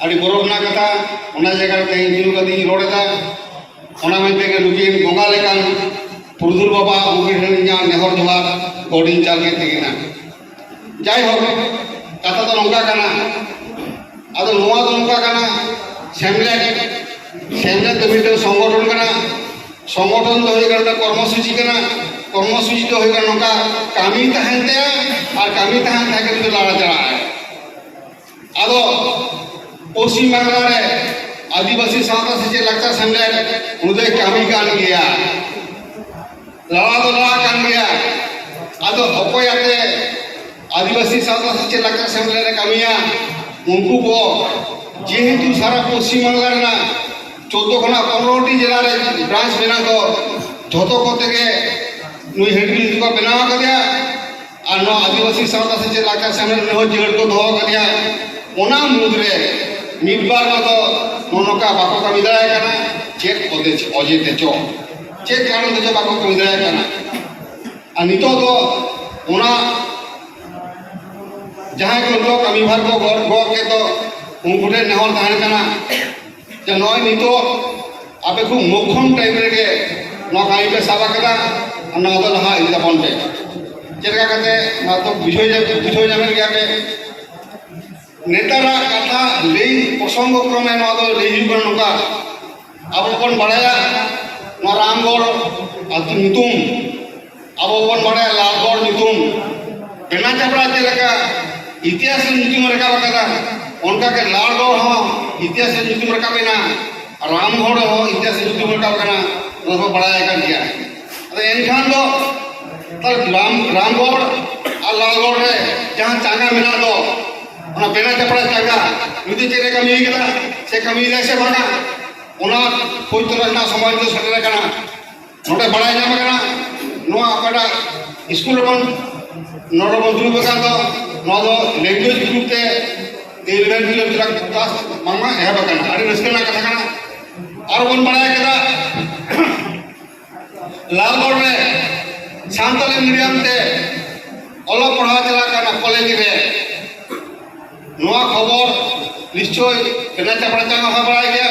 ᱟᱹᱰᱤ ᱜᱚᱨᱚᱵᱽ ᱨᱮᱱᱟᱜ ᱠᱟᱛᱷᱟ᱾ ᱚᱱᱟ ᱡᱟᱭᱜᱟ ᱨᱮ ᱛᱮᱦᱮᱧ ᱛᱤᱸᱜᱩ ᱠᱟᱛᱮ ᱤᱧ ᱨᱚᱲ ᱮᱫᱟ᱾ ᱚᱱᱟ ᱢᱮᱱᱛᱮ ᱜᱮ ᱱᱩᱠᱤᱱ ᱵᱚᱸᱜᱟ ᱞᱮᱠᱟᱱ ᱯᱩᱨᱩᱫᱷᱩᱞ ᱵᱟᱵᱟ, ᱩᱱᱠᱤᱱ ᱴᱷᱮᱱ ᱤᱧᱟᱹᱜ ᱱᱮᱦᱚᱨ ᱡᱚᱦᱟᱨ ᱜᱚᱰ ᱤᱧ ᱪᱟᱞ ᱠᱮᱫ ᱛᱟᱹᱠᱤᱱᱟ᱾ ᱡᱟᱭᱦᱳᱠ, ᱠᱟᱛᱷᱟ ᱫᱚ ᱱᱚᱝᱠᱟ ᱠᱟᱱᱟ᱾ ᱟᱫᱚ ᱱᱚᱣᱟ ᱫᱚ ᱱᱚᱝᱠᱟ ᱠᱟᱱᱟ, ᱥᱮᱢᱞᱮᱫ, ᱥᱮᱢᱞᱮᱫ ᱫᱚ ᱢᱤᱫᱴᱟᱝ ᱥᱚᱝᱜᱚᱴᱷᱚᱱ ᱠᱟᱱᱟ᱾ ᱥᱚᱝᱜᱚᱴᱷᱚᱱ ᱫᱚ ᱦᱩᱭᱩᱜ ᱠᱟᱱᱟ ᱢᱤᱫᱴᱟᱝ ᱠᱚᱨᱢᱚᱥᱩᱪᱤ ᱠᱟᱱᱟ᱾ ᱠᱚᱨᱢᱚᱥᱩᱪᱤ ᱫᱚ ᱦᱩᱭᱩᱜ ᱠᱟᱱᱟ ᱱᱚᱝᱠᱟ, ᱠᱟᱹᱢᱤ ᱛᱟᱦᱮᱱ ᱛᱟᱭᱟ ᱟᱨ ᱠᱟᱹᱢᱤ ᱛᱟᱦᱮᱱ ᱛᱟᱭ ᱠᱟᱛᱮ ᱞᱟᱲᱟ ᱪᱟᱞᱟᱜᱼᱟᱭ᱾ ᱟᱫᱚ ᱯᱚᱥᱪᱤᱢ ᱵᱟᱝᱞᱟ ᱨᱮ ᱟᱹᱫᱤᱵᱟᱹᱥᱤ ᱥᱟᱶᱛᱟ ᱥᱮᱪᱮᱫ ᱞᱟᱠᱪᱟᱨ ᱥᱮᱢᱞᱮᱫ ᱩᱱᱤ ᱫᱚᱭ ᱠᱟᱹᱢᱤ ᱠᱟᱱ ᱜᱮᱭᱟ, ᱞᱟᱲᱟ ᱫᱚ ᱞᱟᱲᱟ ᱠᱟᱱ ᱜᱮᱭᱟ᱾ ᱟᱫᱚ ᱚᱠᱚᱭ ᱟᱛᱮ ᱟᱹᱫᱤᱵᱟᱹᱥᱤ ᱥᱟᱶᱛᱟ ᱥᱮᱪᱮᱫ ᱞᱟᱠᱪᱟᱨ ᱥᱮᱢᱞᱮᱫ ᱨᱮ ᱠᱟᱹᱢᱤᱭᱟ? ᱩᱱᱠᱩ ᱠᱚ ᱡᱮᱦᱮᱛᱩ ᱥᱟᱨᱟ ᱯᱚᱥᱪᱤᱢ ᱵᱟᱝᱞᱟ ᱨᱮᱱᱟᱜ ᱪᱳᱫᱽᱫᱳ ᱠᱷᱚᱱᱟᱜ ᱯᱚᱱᱨᱚ ᱴᱤ ᱡᱮᱞᱟ ᱨᱮ ᱵᱨᱟᱧᱪ ᱢᱮᱱᱟᱜ ᱫᱚ, ᱡᱷᱚᱛᱚ ᱠᱚᱛᱮ ᱜᱮ ᱱᱩᱭ ᱦᱮᱰ ᱢᱤᱱᱤᱥᱴᱨᱤ ᱠᱚ ᱵᱮᱱᱟᱣ ᱟᱠᱟᱫᱮᱭᱟ᱾ ᱟᱨ ᱱᱚᱣᱟ ᱟᱹᱫᱤᱵᱟᱹᱥᱤ ᱥᱟᱶᱛᱟ ᱥᱮᱪᱮᱫ ᱞᱟᱠᱪᱟᱨ ᱥᱮᱢᱞᱮᱫ ᱨᱮᱦᱚᱸ ᱡᱤᱭᱟᱹᱲ ᱠᱚ ᱫᱚᱦᱚ ᱟᱠᱟᱫᱮᱭᱟ᱾ ᱚᱱᱟ ᱢᱩᱫᱽᱨᱮ ᱢᱤᱫ ᱵᱟᱨ ᱠᱚᱫᱚ ᱱᱚᱜᱼᱚ ᱱᱚᱝᱠᱟ ᱵᱟᱠᱚ ᱠᱟᱹᱢᱤ ᱫᱟᱲᱮᱭᱟᱜ ᱠᱟᱱᱟ᱾ ᱪᱮᱫ ᱚᱡᱮ, ᱚᱡᱮ ᱛᱮᱪᱚ, ᱪᱮᱫ ᱠᱟᱨᱚᱱ ᱛᱮᱪᱚ ᱵᱟᱠᱚ ᱠᱟᱹᱢᱤ ᱫᱟᱲᱮᱭᱟᱜ ᱠᱟᱱᱟ᱾ ᱟᱨ ᱱᱤᱛᱚᱜ ᱫᱚ ᱚᱱᱟ ᱡᱟᱦᱟᱸᱭ ᱠᱚ ᱱᱤᱛᱚᱜ ᱠᱟᱹᱢᱤ ᱵᱷᱟᱨ ᱠᱚ ᱜᱚᱜ, ᱜᱚᱜ ᱠᱮᱫ ᱫᱚ, ᱩᱱᱠᱩ ᱴᱷᱮᱱ ᱱᱮᱦᱚᱨ ᱛᱟᱦᱮᱱ ᱠᱟᱱᱟ ᱡᱮ ᱱᱚᱜᱼᱚᱭ ᱱᱤᱛᱚᱜ ᱟᱯᱮ ᱠᱷᱩᱵ ᱢᱳᱠᱷᱚᱢ ᱴᱟᱭᱤᱢ ᱨᱮᱜᱮ ᱱᱚᱣᱟ ᱠᱟᱹᱢᱤ ᱯᱮ ᱥᱟᱵ ᱟᱠᱟᱫᱟ, ᱟᱨ ᱱᱚᱣᱟ ᱫᱚ ᱞᱟᱦᱟ ᱤᱫᱤ ᱛᱟᱵᱚᱱ ᱯᱮ᱾ ᱪᱮᱫ ᱞᱮᱠᱟ ᱠᱟᱛᱮ ᱱᱚᱣᱟ ᱫᱚ ᱵᱩᱡᱷᱟᱹᱣ ᱧᱟᱢ, ᱵᱩᱡᱷᱟᱹᱣ ᱧᱟᱢᱮᱫ ᱜᱮᱭᱟ ᱯᱮ᱾ ᱱᱮᱛᱟᱨᱟᱜ ᱠᱟᱛᱷᱟ ᱞᱟᱹᱭ ᱯᱨᱚᱥᱚᱝᱜᱚ ᱠᱨᱚᱢᱮ ᱱᱚᱣᱟ ᱫᱚ ᱞᱟᱹᱭ ᱦᱩᱭᱩᱜ ᱠᱟᱱᱟ ᱱᱚᱝᱠᱟ, ᱟᱵᱚ ᱵᱚᱱ ᱵᱟᱲᱟᱭᱟ ᱱᱚᱣᱟ ᱨᱟᱢᱜᱚᱲ ᱟᱹᱛᱩ ᱧᱩᱛᱩᱢ, ᱟᱵᱚ ᱵᱚᱱ ᱵᱟᱲᱟᱭᱟ ᱞᱟᱞᱜᱚᱲ ᱧᱩᱛᱩᱢ᱾ ᱵᱮᱱᱟ ᱪᱟᱯᱲᱟ ᱪᱮᱫ ᱞᱮᱠᱟ ᱤᱛᱤᱦᱟᱥ ᱨᱮ ᱧᱩᱛᱩᱢ ᱨᱟᱠᱟᱵ ᱟᱠᱟᱫᱟ, ᱚᱱᱠᱟ ᱜᱮ ᱞᱟᱞᱜᱚᱲ ᱦᱚᱸ ᱤᱛᱤᱦᱟᱥ ᱨᱮ ᱧᱩᱛᱩᱢ ᱨᱟᱠᱟᱵ ᱮᱱᱟ, ᱨᱟᱢᱜᱚᱲ ᱦᱚᱸ ᱤᱛᱤᱦᱟᱥ ᱨᱮ ᱧᱩᱛᱩᱢ ᱨᱟᱠᱟᱵ ᱟᱠᱟᱱᱟ, ᱚᱱᱟ ᱠᱚ ᱵᱟᱲᱟᱭ ᱟᱠᱟᱱ ᱜᱮᱭᱟ᱾ ᱟᱫᱚ ᱮᱱᱠᱷᱟᱱ ᱫᱚ ᱛᱟᱦᱞᱮ ᱨᱟᱢ, ᱨᱟᱢᱜᱚᱲ ᱟᱨ ᱞᱟᱞᱜᱚᱲ ᱨᱮ ᱡᱟᱦᱟᱸ ᱪᱟᱸᱜᱟ ᱢᱮᱱᱟᱜ ᱫᱚ, ᱚᱱᱟ ᱵᱮᱱᱟ ᱪᱟᱯᱲᱟ ᱪᱟᱸᱜᱟ ᱱᱩᱭ ᱫᱚ ᱪᱮᱫ ᱮ ᱠᱟᱹᱢᱤ ᱠᱟᱫᱟ ᱥᱮ ᱠᱟᱹᱢᱤᱭᱮᱫᱟᱭ ᱥᱮ ᱵᱟᱝᱟ, ᱚᱱᱟ ᱠᱷᱚᱡᱽ ᱛᱚᱞᱟᱥ ᱨᱮᱱᱟᱜ ᱥᱚᱢᱚᱭ ᱫᱚ ᱥᱮᱴᱮᱨ ᱟᱠᱟᱱᱟ᱾ ᱱᱚᱰᱮ ᱵᱟᱲᱟᱭ ᱧᱟᱢ ᱟᱠᱟᱱᱟ, ᱱᱚᱣᱟ ᱚᱠᱟᱴᱟᱜ ᱥᱠᱩᱞ ᱨᱮᱵᱚᱱ ᱱᱚᱰᱮ ᱵᱚᱱ ᱫᱩᱲᱩᱵ ᱟᱠᱟᱱ ᱫᱚ, ᱱᱚᱣᱟ ᱫᱚ ᱞᱮᱝᱜᱩᱭᱮᱡᱽ ᱜᱨᱩᱯ ᱛᱮ eleven twelve ᱠᱞᱟᱥ ᱵᱟᱝᱢᱟ ᱮᱦᱚᱵ ᱟᱠᱟᱱᱟ᱾ ᱟᱹᱰᱤ ᱨᱟᱹᱥᱠᱟᱹ ᱨᱮᱱᱟᱜ ᱠᱟᱛᱷᱟ ᱠᱟᱱᱟ᱾ ᱟᱨ ᱵᱚᱱ ᱵᱟᱲᱟᱭ ᱠᱮᱫᱟ ᱞᱟᱞᱜᱚᱲ ᱨᱮ ᱥᱟᱱᱛᱟᱲᱤ ᱢᱤᱰᱤᱭᱟᱢ ᱛᱮ ᱚᱞᱚᱜ ᱯᱟᱲᱦᱟᱣ ᱪᱟᱞᱟᱜ ᱠᱟᱱᱟ ᱠᱚᱞᱮᱡᱽ ᱨᱮ᱾ ᱱᱚᱣᱟ ᱠᱷᱚᱵᱚᱨ ᱱᱤᱥᱪᱚᱭ ᱵᱮᱱᱟ ᱪᱟᱯᱲᱟ ᱪᱟᱸᱜᱟ ᱦᱚᱸ ᱵᱟᱲᱟᱭ ᱜᱮᱭᱟ,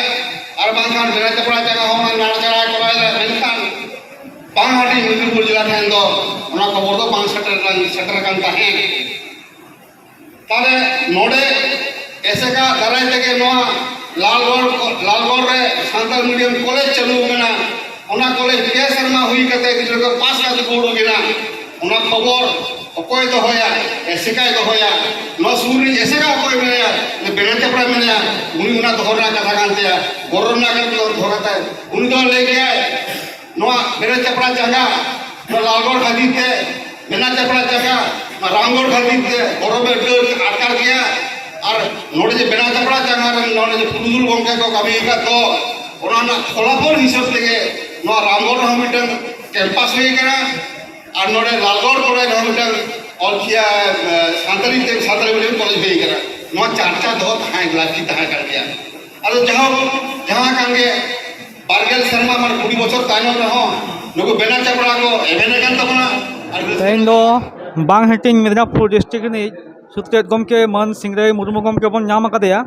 ᱟᱨ ᱵᱟᱝᱠᱷᱟᱱ ᱵᱮᱱᱟ ᱪᱟᱯᱲᱟ ᱪᱟᱸᱜᱟ ᱦᱚᱸ ᱚᱱᱟ ᱱᱟᱲᱪᱟᱲᱟ ᱠᱚᱨᱟᱣ ᱮᱫᱟ, ᱢᱮᱱᱠᱷᱟᱱ ᱵᱟᱝᱦᱟᱴᱤ ᱢᱮᱫᱽᱱᱤᱯᱩᱨ ᱡᱮᱞᱟ ᱴᱷᱮᱱ ᱫᱚ ᱚᱱᱟ ᱠᱷᱚᱵᱚᱨ ᱫᱚ ᱵᱟᱝ ᱥᱮᱴᱮᱨ ᱠᱟᱱ, ᱥᱮᱴᱮᱨ ᱠᱟᱱ ᱛᱟᱦᱮᱸᱫ᱾ ᱛᱟᱦᱞᱮ ᱱᱚᱰᱮ ᱮᱥᱮᱠᱟ ᱫᱟᱨᱟᱭ ᱛᱮᱜᱮ ᱱᱚᱣᱟ ᱞᱟᱞᱜᱚᱲ, ᱞᱟᱞᱜᱚᱲ ᱨᱮ ᱥᱟᱱᱛᱟᱲ ᱢᱤᱰᱤᱭᱟᱢ ᱠᱚᱞᱮᱡᱽ ᱪᱟᱹᱞᱩ ᱟᱠᱟᱱᱟ᱾ ᱚᱱᱟ ᱠᱚᱞᱮᱡᱽ ᱯᱮ ᱥᱮᱨᱢᱟ ᱦᱩᱭ ᱠᱟᱛᱮ ᱜᱤᱫᱽᱨᱟᱹ ᱠᱚ ᱯᱟᱥ ᱠᱟᱛᱮ ᱠᱚ ᱩᱰᱩᱠ ᱮᱱᱟ᱾ ᱚᱱᱟ ᱠᱷᱚᱵᱚᱨ ᱚᱠᱚᱭ ᱫᱚᱦᱚᱭᱟ? ᱮᱥᱮᱠᱟᱭ ᱫᱚᱦᱚᱭᱟ᱾ ᱱᱚᱣᱟ ᱥᱩᱨ ᱨᱮ ᱮᱥᱮᱠᱟ ᱚᱠᱚᱭ ᱢᱮᱱᱟᱭᱟ? ᱩᱱᱤ ᱵᱮᱱᱟ ᱪᱟᱯᱲᱟ ᱢᱮᱱᱟᱭᱟ, ᱩᱱᱤ ᱚᱱᱟ ᱫᱚᱦᱚ ᱨᱮᱱᱟᱜ ᱠᱟᱛᱷᱟ ᱠᱟᱱ ᱛᱟᱭᱟ, ᱜᱚᱨᱚᱵᱽ ᱨᱮᱱᱟᱜ ᱠᱟᱛᱷᱟ ᱫᱚᱦᱚ ᱠᱟᱛᱮ ᱩᱱᱤ ᱫᱚ ᱞᱟᱹᱭ ᱜᱮᱭᱟᱭ, ᱱᱚᱣᱟ ᱵᱮᱨᱮᱞ ᱪᱟᱯᱲᱟ ᱡᱟᱸᱜᱟ, ᱱᱚᱣᱟ ᱞᱟᱞᱜᱚᱲ ᱠᱷᱟᱹᱛᱤᱨ ᱛᱮ, ᱵᱮᱱᱟ ᱪᱟᱯᱲᱟ ᱡᱟᱸᱜᱟ, ᱱᱚᱣᱟ ᱨᱟᱢᱜᱚᱲ ᱠᱷᱟᱹᱛᱤᱨ ᱛᱮ ᱜᱚᱨᱚᱵᱮ ᱟᱹᱰᱤ ᱟᱴᱠᱟᱨ ᱜᱮᱭᱟ᱾ ᱟᱨ ᱱᱚᱰᱮ ᱡᱮ ᱵᱮᱱᱟ ᱪᱟᱯᱲᱟ ᱡᱟᱸᱜᱟ ᱨᱮᱱ ᱱᱚᱰᱮ ᱡᱮ ᱯᱩᱨᱩᱫᱷᱩᱞ ᱜᱚᱢᱠᱮ ᱠᱚ ᱠᱟᱹᱢᱤ ᱟᱠᱟᱫ ᱫᱚ, ᱚᱱᱟ ᱨᱮᱱᱟᱜ ᱯᱷᱚᱞᱟᱯᱷᱚᱞ ᱦᱤᱥᱟᱹᱵ ᱛᱮᱜᱮ ᱱᱚᱣᱟ ᱨᱟᱢᱜᱚᱲ ᱨᱮᱦᱚᱸ ᱢᱤᱫᱴᱟᱝ ᱠᱮᱢᱯᱟᱥ ᱦᱩᱭ ᱟᱠᱟᱱᱟ᱾ ᱟᱨ ᱱᱚᱰᱮ ᱞᱟᱞᱜᱚᱲ ᱠᱚᱨᱮ ᱨᱮᱦᱚᱸ ᱢᱤᱫᱴᱟᱝ ᱚᱞ ᱪᱤᱠᱤ, ᱮ, ᱥᱟᱱᱛᱟᱲᱤ ᱛᱮ ᱥᱟᱱᱛᱟᱲᱤ ᱢᱤᱰᱤᱭᱟᱢ ᱠᱚᱞᱮᱡᱽ ᱦᱩᱭ ᱟᱠᱟᱱᱟ᱾ ᱱᱚᱣᱟ ᱪᱟᱨᱪᱟ ᱫᱚᱦᱚ ᱛᱟᱦᱮᱸ ᱞᱟᱹᱠᱛᱤ ᱛᱟᱦᱮᱸ ᱠᱟᱱ ᱜᱮᱭᱟ᱾ ᱟᱫᱚ ᱡᱟᱦᱳᱠ, ᱡᱟᱦᱟᱸ ᱠᱟᱱ ᱜᱮ, ᱵᱟᱨᱜᱮᱞ ᱥᱮᱨᱢᱟ ᱢᱟᱱᱮ ᱠᱩᱲᱤ ᱵᱚᱪᱷᱚᱨ ᱛᱟᱭᱱᱚᱢ ᱨᱮᱦᱚᱸ ᱱᱩᱠᱩ ᱵᱮᱱᱟ ᱪᱟᱯᱲᱟ ᱠᱚ ᱮᱵᱷᱮᱱ ᱟᱠᱟᱱ ᱛᱟᱵᱚᱱᱟ᱾ ᱟᱨ ᱛᱮᱦᱮᱧ ᱫᱚ ᱵᱟᱝ ᱦᱟᱹᱴᱤᱧ ᱢᱮᱫᱽᱱᱟᱯᱩᱨ ᱰᱤᱥᱴᱨᱤᱠᱴ ᱨᱤᱱᱤᱡ ᱥᱩᱛᱨᱮᱛ ᱜᱚᱢᱠᱮ ᱢᱟᱹᱱ ᱥᱤᱝᱨᱟᱹᱭ ᱢᱩᱨᱢᱩ ᱜᱚᱢᱠᱮ ᱵᱚᱱ ᱧᱟᱢ ᱟᱠᱟᱫᱮᱭᱟ᱾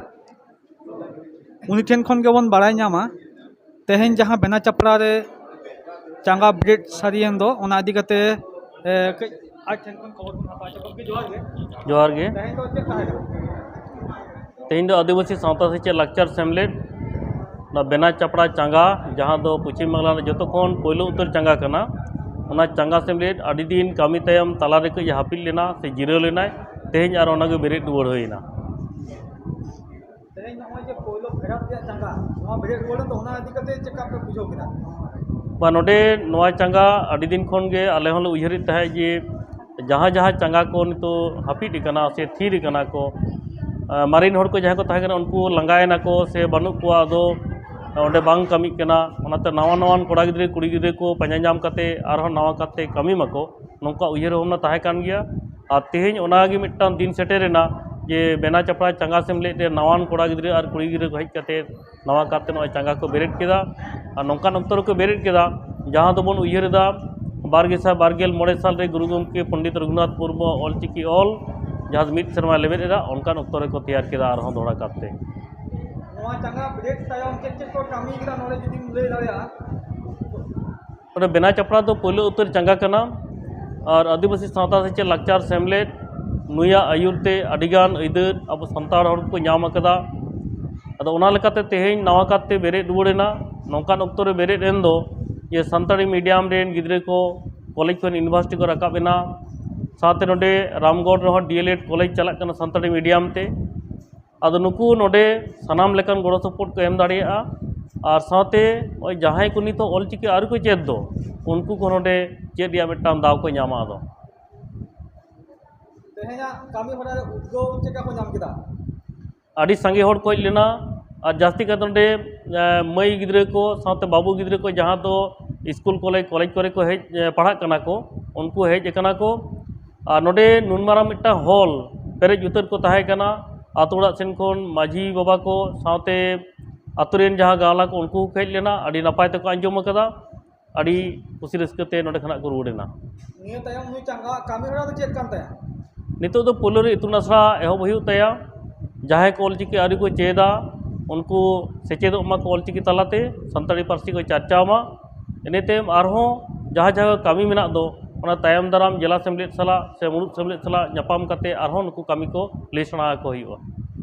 ᱩᱱᱤ ᱴᱷᱮᱱ ᱠᱷᱚᱱ ᱜᱮᱵᱚᱱ ᱵᱟᱲᱟᱭ ᱧᱟᱢᱟ ᱛᱮᱦᱮᱧ ᱡᱟᱦᱟᱸ ᱵᱮᱱᱟ ᱪᱟᱯᱲᱟ ᱨᱮ ᱪᱟᱸᱜᱟ ᱵᱨᱮᱰ ᱥᱟᱹᱨᱤᱭᱮᱱ ᱫᱚ, ᱚᱱᱟ ᱤᱫᱤ ᱠᱟᱛᱮ, ᱮ, ᱠᱟᱹᱡ ᱟᱡ ᱴᱷᱮᱱ ᱠᱷᱚᱱ ᱠᱷᱚᱵᱚᱨ ᱵᱚᱱ ᱦᱟᱛᱟᱣ ᱦᱚᱪᱚ ᱠᱚᱣᱟ᱾ ᱜᱚᱢᱠᱮ, ᱡᱚᱦᱟᱨ ᱜᱮ᱾ ᱡᱚᱦᱟᱨ ᱜᱮ᱾ ᱛᱮᱦᱮᱧ ᱫᱚ ᱪᱮᱫ ᱛᱟᱦᱮᱸ ᱠᱟᱱᱟ? ᱛᱮᱦᱮᱧ ᱫᱚ ᱟᱹᱫᱤᱵᱟᱹᱥᱤ ᱥᱟᱶᱛᱟ ᱥᱮᱪᱮᱫ ᱞᱟᱠᱪᱟᱨ ᱥᱮᱢᱞᱮᱫ, ᱚᱱᱟ ᱵᱮᱱᱟ ᱪᱟᱯᱲᱟ ᱪᱟᱸᱜᱟ, ᱡᱟᱦᱟᱸ ᱫᱚ ᱯᱚᱪᱷᱤᱢ ᱵᱟᱝᱞᱟ ᱨᱮ ᱡᱚᱛᱚ ᱠᱷᱚᱱ ᱯᱳᱭᱞᱳ ᱩᱛᱟᱹᱨ ᱪᱟᱸᱜᱟ ᱠᱟᱱᱟ, ᱚᱱᱟ ᱪᱟᱸᱜᱟ ᱥᱮᱢᱞᱮᱫ ᱟᱹᱰᱤ ᱫᱤᱱ ᱠᱟᱹᱢᱤ ᱛᱟᱭᱚᱢ ᱛᱟᱞᱟ ᱨᱮ ᱠᱟᱹᱡ ᱦᱟᱹᱯᱤᱫ ᱞᱮᱱᱟ ᱥᱮ ᱡᱤᱨᱟᱹᱣ ᱞᱮᱱᱟᱭ, ᱛᱮᱦᱮᱧ ᱟᱨ ᱚᱱᱟᱜᱮ ᱵᱮᱨᱮᱫ ᱨᱩᱣᱟᱹᱲ ᱦᱩᱭᱮᱱᱟ᱾ ᱛᱮᱦᱮᱧ ᱱᱚᱜᱼᱚᱭ ᱡᱮ ᱯᱳᱭᱞᱳ ᱯᱷᱮᱰᱟᱛ ᱨᱮᱭᱟᱜ ᱪᱟᱸᱜᱟ, ᱱᱚᱣᱟ ᱵᱮᱨᱮᱫ ᱨᱩᱣᱟᱹᱲ ᱫᱚ, ᱚᱱᱟ ᱤᱫᱤ ᱠᱟᱛᱮ ᱪᱮᱫ ᱞᱮᱠᱟ ᱯᱮ ᱵᱩᱡᱷᱟᱹᱣ ᱠᱮᱫᱟ? ᱵᱟ, ᱱᱚᱰᱮ ᱱᱚᱣᱟ ᱪᱟᱸᱜᱟ ᱟᱹᱰᱤ ᱫᱤᱱ ᱠᱷᱚᱱ ᱜᱮ ᱟᱞᱮ ᱦᱚᱸᱞᱮ ᱩᱭᱦᱟᱹᱨᱮᱫ ᱛᱟᱦᱮᱸᱫ ᱡᱮ ᱡᱟᱦᱟᱸ ᱡᱟᱦᱟᱸ ᱪᱟᱸᱜᱟ ᱠᱚ ᱱᱤᱛᱚᱜ ᱦᱟᱹᱯᱤᱫ ᱟᱠᱟᱱᱟ ᱥᱮ ᱛᱷᱤᱨ ᱟᱠᱟᱱᱟ ᱠᱚ, ᱢᱟᱨᱮᱱ ᱦᱚᱲ ᱠᱚ ᱡᱟᱦᱟᱸᱭ ᱠᱚ ᱛᱟᱦᱮᱸ ᱠᱟᱱᱟ, ᱩᱱᱠᱩ ᱞᱟᱸᱜᱟᱭᱮᱱᱟ ᱠᱚ ᱥᱮ ᱵᱟᱹᱱᱩᱜ ᱠᱚᱣᱟ, ᱟᱫᱚ ᱚᱸᱰᱮ ᱵᱟᱝ ᱠᱟᱹᱢᱤᱜ ᱠᱟᱱᱟ᱾ ᱚᱱᱟᱛᱮ ᱱᱟᱣᱟ ᱱᱟᱣᱟᱱ ᱠᱚᱲᱟ ᱜᱤᱫᱽᱨᱟᱹ, ᱠᱩᱲᱤ ᱜᱤᱫᱽᱨᱟᱹ ᱠᱚ ᱯᱟᱸᱡᱟ ᱧᱟᱢ ᱠᱟᱛᱮ ᱟᱨᱦᱚᱸ ᱱᱟᱣᱟ ᱠᱟᱨᱛᱮ ᱠᱟᱹᱢᱤ ᱢᱟᱠᱚ, ᱱᱚᱝᱠᱟ ᱩᱭᱦᱟᱹᱨ ᱵᱷᱟᱵᱽᱱᱟ ᱛᱟᱦᱮᱸ ᱠᱟᱱ ᱜᱮᱭᱟ᱾ ᱟᱨ ᱛᱮᱦᱮᱧ ᱚᱱᱟᱜᱮ ᱢᱤᱫᱴᱟᱝ ᱫᱤᱱ ᱥᱮᱴᱮᱨᱮᱱᱟ ᱡᱮ ᱵᱮᱱᱟ ᱪᱟᱯᱲᱟ ᱪᱟᱸᱜᱟ ᱥᱮᱢᱞᱮᱫ ᱨᱮ ᱱᱟᱣᱟᱱ ᱠᱚᱲᱟ ᱜᱤᱫᱽᱨᱟᱹ ᱟᱨ ᱠᱩᱲᱤ ᱜᱤᱫᱽᱨᱟᱹ ᱠᱚ ᱦᱮᱡ ᱠᱟᱛᱮ ᱱᱟᱣᱟ ᱠᱟᱨᱛᱮ ᱱᱚᱜᱼᱚᱭ ᱪᱟᱸᱜᱟ ᱠᱚ ᱵᱮᱨᱮᱫ ᱠᱮᱫᱟ᱾ ᱟᱨ ᱱᱚᱝᱠᱟᱱ ᱚᱠᱛᱚ ᱨᱮᱠᱚ ᱵᱮᱨᱮᱫ ᱠᱮᱫᱟ, ᱡᱟᱦᱟᱸ ᱫᱚᱵᱚᱱ ᱩᱭᱦᱟᱹᱨ ᱮᱫᱟ ᱵᱟᱨ ᱜᱮᱥᱟᱭ ᱵᱟᱨ ᱜᱮᱞ ᱢᱚᱬᱮ ᱥᱟᱞ ᱨᱮ ᱜᱩᱨᱩ ᱜᱚᱢᱠᱮ ᱯᱚᱱᱰᱤᱛ ᱨᱚᱜᱷᱩᱱᱟᱛᱷ ᱢᱩᱨᱢᱩ ᱚᱞᱪᱤᱠᱤ ᱚᱞ, ᱡᱟᱦᱟᱸ ᱫᱚ ᱢᱤᱫ ᱥᱮᱨᱢᱟᱭ ᱞᱮᱵᱮᱫ ᱮᱫᱟ, ᱚᱱᱠᱟᱱ ᱚᱠᱛᱚ ᱨᱮᱠᱚ ᱛᱮᱭᱟᱨ ᱠᱮᱫᱟ ᱟᱨᱦᱚᱸ ᱫᱚᱦᱲᱟ ᱠᱟᱨᱛᱮ᱾ ᱱᱚᱣᱟ ᱪᱟᱸᱜᱟ ᱵᱮᱨᱮᱫ ᱛᱟᱭᱚᱢ ᱪᱮᱫ ᱪᱮᱫ ᱠᱚ ᱠᱟᱹᱢᱤ ᱠᱮᱫᱟ, ᱱᱚᱰᱮ ᱡᱩᱫᱤᱢ ᱞᱟᱹᱭ ᱫᱟᱲᱮᱭᱟᱜᱼᱟ? ᱱᱚᱰᱮ ᱵᱮᱱᱟ ᱪᱟᱯᱲᱟ ᱫᱚ ᱯᱳᱭᱞᱳ ᱩᱛᱟᱹᱨ ᱪᱟᱸᱜᱟ ᱠᱟᱱᱟ, ᱟᱨ ᱟᱹᱫᱤᱵᱟᱹᱥᱤ ᱥᱟᱶᱛᱟ ᱥᱮᱪᱮᱫ ᱞᱟᱠᱪᱟᱨ ᱥᱮᱢᱞᱮᱫ ᱱᱩᱭᱟᱜ ᱟᱹᱭᱩᱨ ᱛᱮ ᱟᱹᱰᱤᱜᱟᱱ ᱟᱹᱭᱫᱟᱹᱨ ᱟᱵᱚ ᱥᱟᱱᱛᱟᱲ ᱦᱚᱲ ᱠᱚ ᱧᱟᱢ ᱟᱠᱟᱫᱟ᱾ ᱟᱫᱚ ᱚᱱᱟ ᱞᱮᱠᱟᱛᱮ ᱛᱮᱦᱮᱧ ᱱᱟᱣᱟ ᱠᱟᱨᱛᱮ ᱵᱮᱨᱮᱫ ᱨᱩᱣᱟᱹᱲ ᱮᱱᱟ᱾ ᱱᱚᱝᱠᱟᱱ ᱚᱠᱛᱚ ᱨᱮ ᱵᱮᱨᱮᱫ ᱮᱱ ᱫᱚ ᱡᱮ ᱥᱟᱱᱛᱟᱲᱤ ᱢᱤᱰᱤᱭᱟᱢ ᱨᱮᱱ ᱜᱤᱫᱽᱨᱟᱹ ᱠᱚ ᱠᱚᱞᱮᱡᱽ ᱠᱷᱚᱱ ᱤᱭᱩᱱᱤᱵᱷᱟᱨᱥᱤᱴᱤ ᱠᱚ ᱨᱟᱠᱟᱵ ᱮᱱᱟ, ᱥᱟᱶᱛᱮ ᱱᱚᱰᱮ ᱨᱟᱢᱜᱚᱲ ᱨᱮᱦᱚᱸ ᱰᱤ ᱮᱞ ᱮᱰ ᱠᱚᱞᱮᱡᱽ ᱪᱟᱞᱟᱜ ᱠᱟᱱᱟ ᱥᱟᱱᱛᱟᱲᱤ ᱢᱤᱰᱤᱭᱟᱢ ᱛᱮ᱾ ᱟᱫᱚ ᱱᱩᱠᱩ ᱱᱚᱰᱮ ᱥᱟᱱᱟᱢ ᱞᱮᱠᱟᱱ ᱜᱚᱲᱚ ᱥᱚᱯᱚᱦᱚᱫ ᱠᱚ ᱮᱢ ᱫᱟᱲᱮᱭᱟᱜᱼᱟ᱾ ᱟᱨ ᱥᱟᱶᱛᱮ ᱱᱚᱜᱼᱚᱭ ᱡᱟᱦᱟᱸᱭ ᱠᱚ ᱱᱤᱛᱚᱜ ᱚᱞᱪᱤᱠᱤ ᱟᱹᱣᱨᱤ ᱠᱚ ᱪᱮᱫ ᱫᱚ, ᱩᱱᱠᱩ ᱠᱚ ᱱᱚᱰᱮ ᱪᱮᱫ ᱨᱮᱭᱟᱜ ᱢᱤᱫᱴᱟᱝ ᱫᱟᱣ ᱠᱚ ᱧᱟᱢᱟ᱾ ᱟᱫᱚ ᱛᱮᱦᱮᱧᱟᱜ ᱠᱟᱹᱢᱤ ᱦᱚᱨᱟ ᱨᱮ ᱩᱫᱽᱜᱟᱹᱣ ᱪᱮᱫ ᱞᱮᱠᱟ ᱠᱚ ᱧᱟᱢ ᱠᱮᱫᱟ? ᱟᱹᱰᱤ ᱥᱟᱸᱜᱮ ᱦᱚᱲ ᱠᱚ ᱦᱮᱡ ᱞᱮᱱᱟ, ᱟᱨ ᱡᱟᱹᱥᱛᱤ ᱠᱟᱭᱛᱮ ᱱᱚᱰᱮ ᱮ, ᱢᱟᱹᱭ ᱜᱤᱫᱽᱨᱟᱹ ᱠᱚ ᱥᱟᱶᱛᱮ ᱵᱟᱹᱵᱩ ᱜᱤᱫᱽᱨᱟᱹ ᱠᱚ, ᱡᱟᱦᱟᱸ ᱫᱚ ᱥᱠᱩᱞ ᱠᱚᱞᱮᱡᱽ, ᱠᱚᱞᱮᱡᱽ ᱠᱚᱨᱮ ᱠᱚ ᱦᱮᱡ, ᱮ, ᱯᱟᱲᱦᱟᱜ ᱠᱟᱱᱟ ᱠᱚ, ᱩᱱᱠᱩ ᱦᱮᱡ ᱟᱠᱟᱱᱟ ᱠᱚ᱾ ᱟᱨ ᱱᱚᱰᱮ ᱱᱩᱱ ᱢᱟᱨᱟᱝ ᱢᱤᱫᱴᱟᱝ ᱦᱚᱞ ᱯᱮᱨᱮᱡ ᱩᱛᱟᱹᱨ ᱠᱚ ᱛᱟᱦᱮᱸ ᱠᱟᱱᱟ᱾ ᱟᱛᱳ ᱚᱲᱟᱜ ᱥᱮᱱ ᱠᱷᱚᱱ ᱢᱟᱹᱡᱷᱤ ᱵᱟᱵᱟ ᱠᱚ ᱥᱟᱶᱛᱮ ᱟᱛᱳ ᱨᱮᱱ ᱡᱟᱦᱟᱸ ᱜᱟᱶᱞᱟ ᱠᱚ, ᱩᱱᱠᱩ ᱦᱚᱸᱠᱚ ᱦᱮᱡ ᱞᱮᱱᱟ, ᱟᱹᱰᱤ ᱱᱟᱯᱟᱭ ᱛᱮᱠᱚ ᱟᱸᱡᱚᱢ ᱟᱠᱟᱫᱟ᱾ ᱟᱹᱰᱤ ᱠᱩᱥᱤ ᱨᱟᱹᱥᱠᱟᱹ ᱛᱮ ᱱᱚᱰᱮ ᱠᱷᱚᱱᱟᱜ ᱠᱚ ᱨᱩᱣᱟᱹᱲ ᱮᱱᱟ᱾ ᱱᱤᱭᱟᱹ ᱛᱟᱭᱚᱢ ᱱᱩᱭ ᱪᱟᱸᱜᱟᱣᱟᱜ ᱠᱟᱹᱢᱤ ᱦᱚᱨᱟ ᱫᱚ ᱪᱮᱫ ᱠᱟᱱ ᱛᱟᱭᱟ? ᱱᱤᱛᱚᱜ ᱫᱚ ᱯᱳᱭᱞᱳ ᱨᱮ ᱤᱛᱩᱱ ᱟᱥᱲᱟ ᱮᱦᱚᱵ ᱦᱩᱭᱩᱜ ᱛᱟᱭᱟ᱾ ᱡᱟᱦᱟᱸᱭ ᱠᱚ ᱚᱞᱪᱤᱠᱤ ᱟᱹᱣᱨᱤ ᱠᱚ ᱪᱮᱫᱟ, ᱩᱱᱠᱩ ᱥᱮᱪᱮᱫᱚᱜ ᱢᱟᱠᱚ ᱚᱞᱪᱤᱠᱤ ᱛᱟᱞᱟᱛᱮ, ᱥᱟᱱᱛᱟᱲᱤ ᱯᱟᱹᱨᱥᱤ ᱠᱚ ᱪᱟᱨᱪᱟᱣ ᱢᱟ᱾ ᱤᱱᱟᱹ ᱛᱟᱭᱚᱢ ᱟᱨᱦᱚᱸ ᱡᱟᱦᱟᱸ ᱡᱟᱦᱟᱸ ᱠᱟᱹᱢᱤ ᱢᱮᱱᱟᱜ ᱫᱚ, ᱚᱱᱟ ᱛᱟᱭᱚᱢ ᱫᱟᱨᱟᱢ ᱡᱮᱞᱟ ᱥᱮᱢᱞᱮᱫ ᱥᱟᱞᱟᱜ ᱥᱮ ᱢᱩᱬᱩᱫ ᱥᱮᱢᱞᱮᱫ ᱥᱟᱞᱟᱜ ᱧᱟᱯᱟᱢ ᱠᱟᱛᱮ ᱟᱨᱦᱚᱸ ᱱᱩᱠᱩ ᱠᱟᱹᱢᱤ ᱠᱚ ᱞᱟᱹᱭ ᱥᱮᱬᱟ ᱟᱠᱚ ᱦᱩᱭᱩᱜᱼᱟ᱾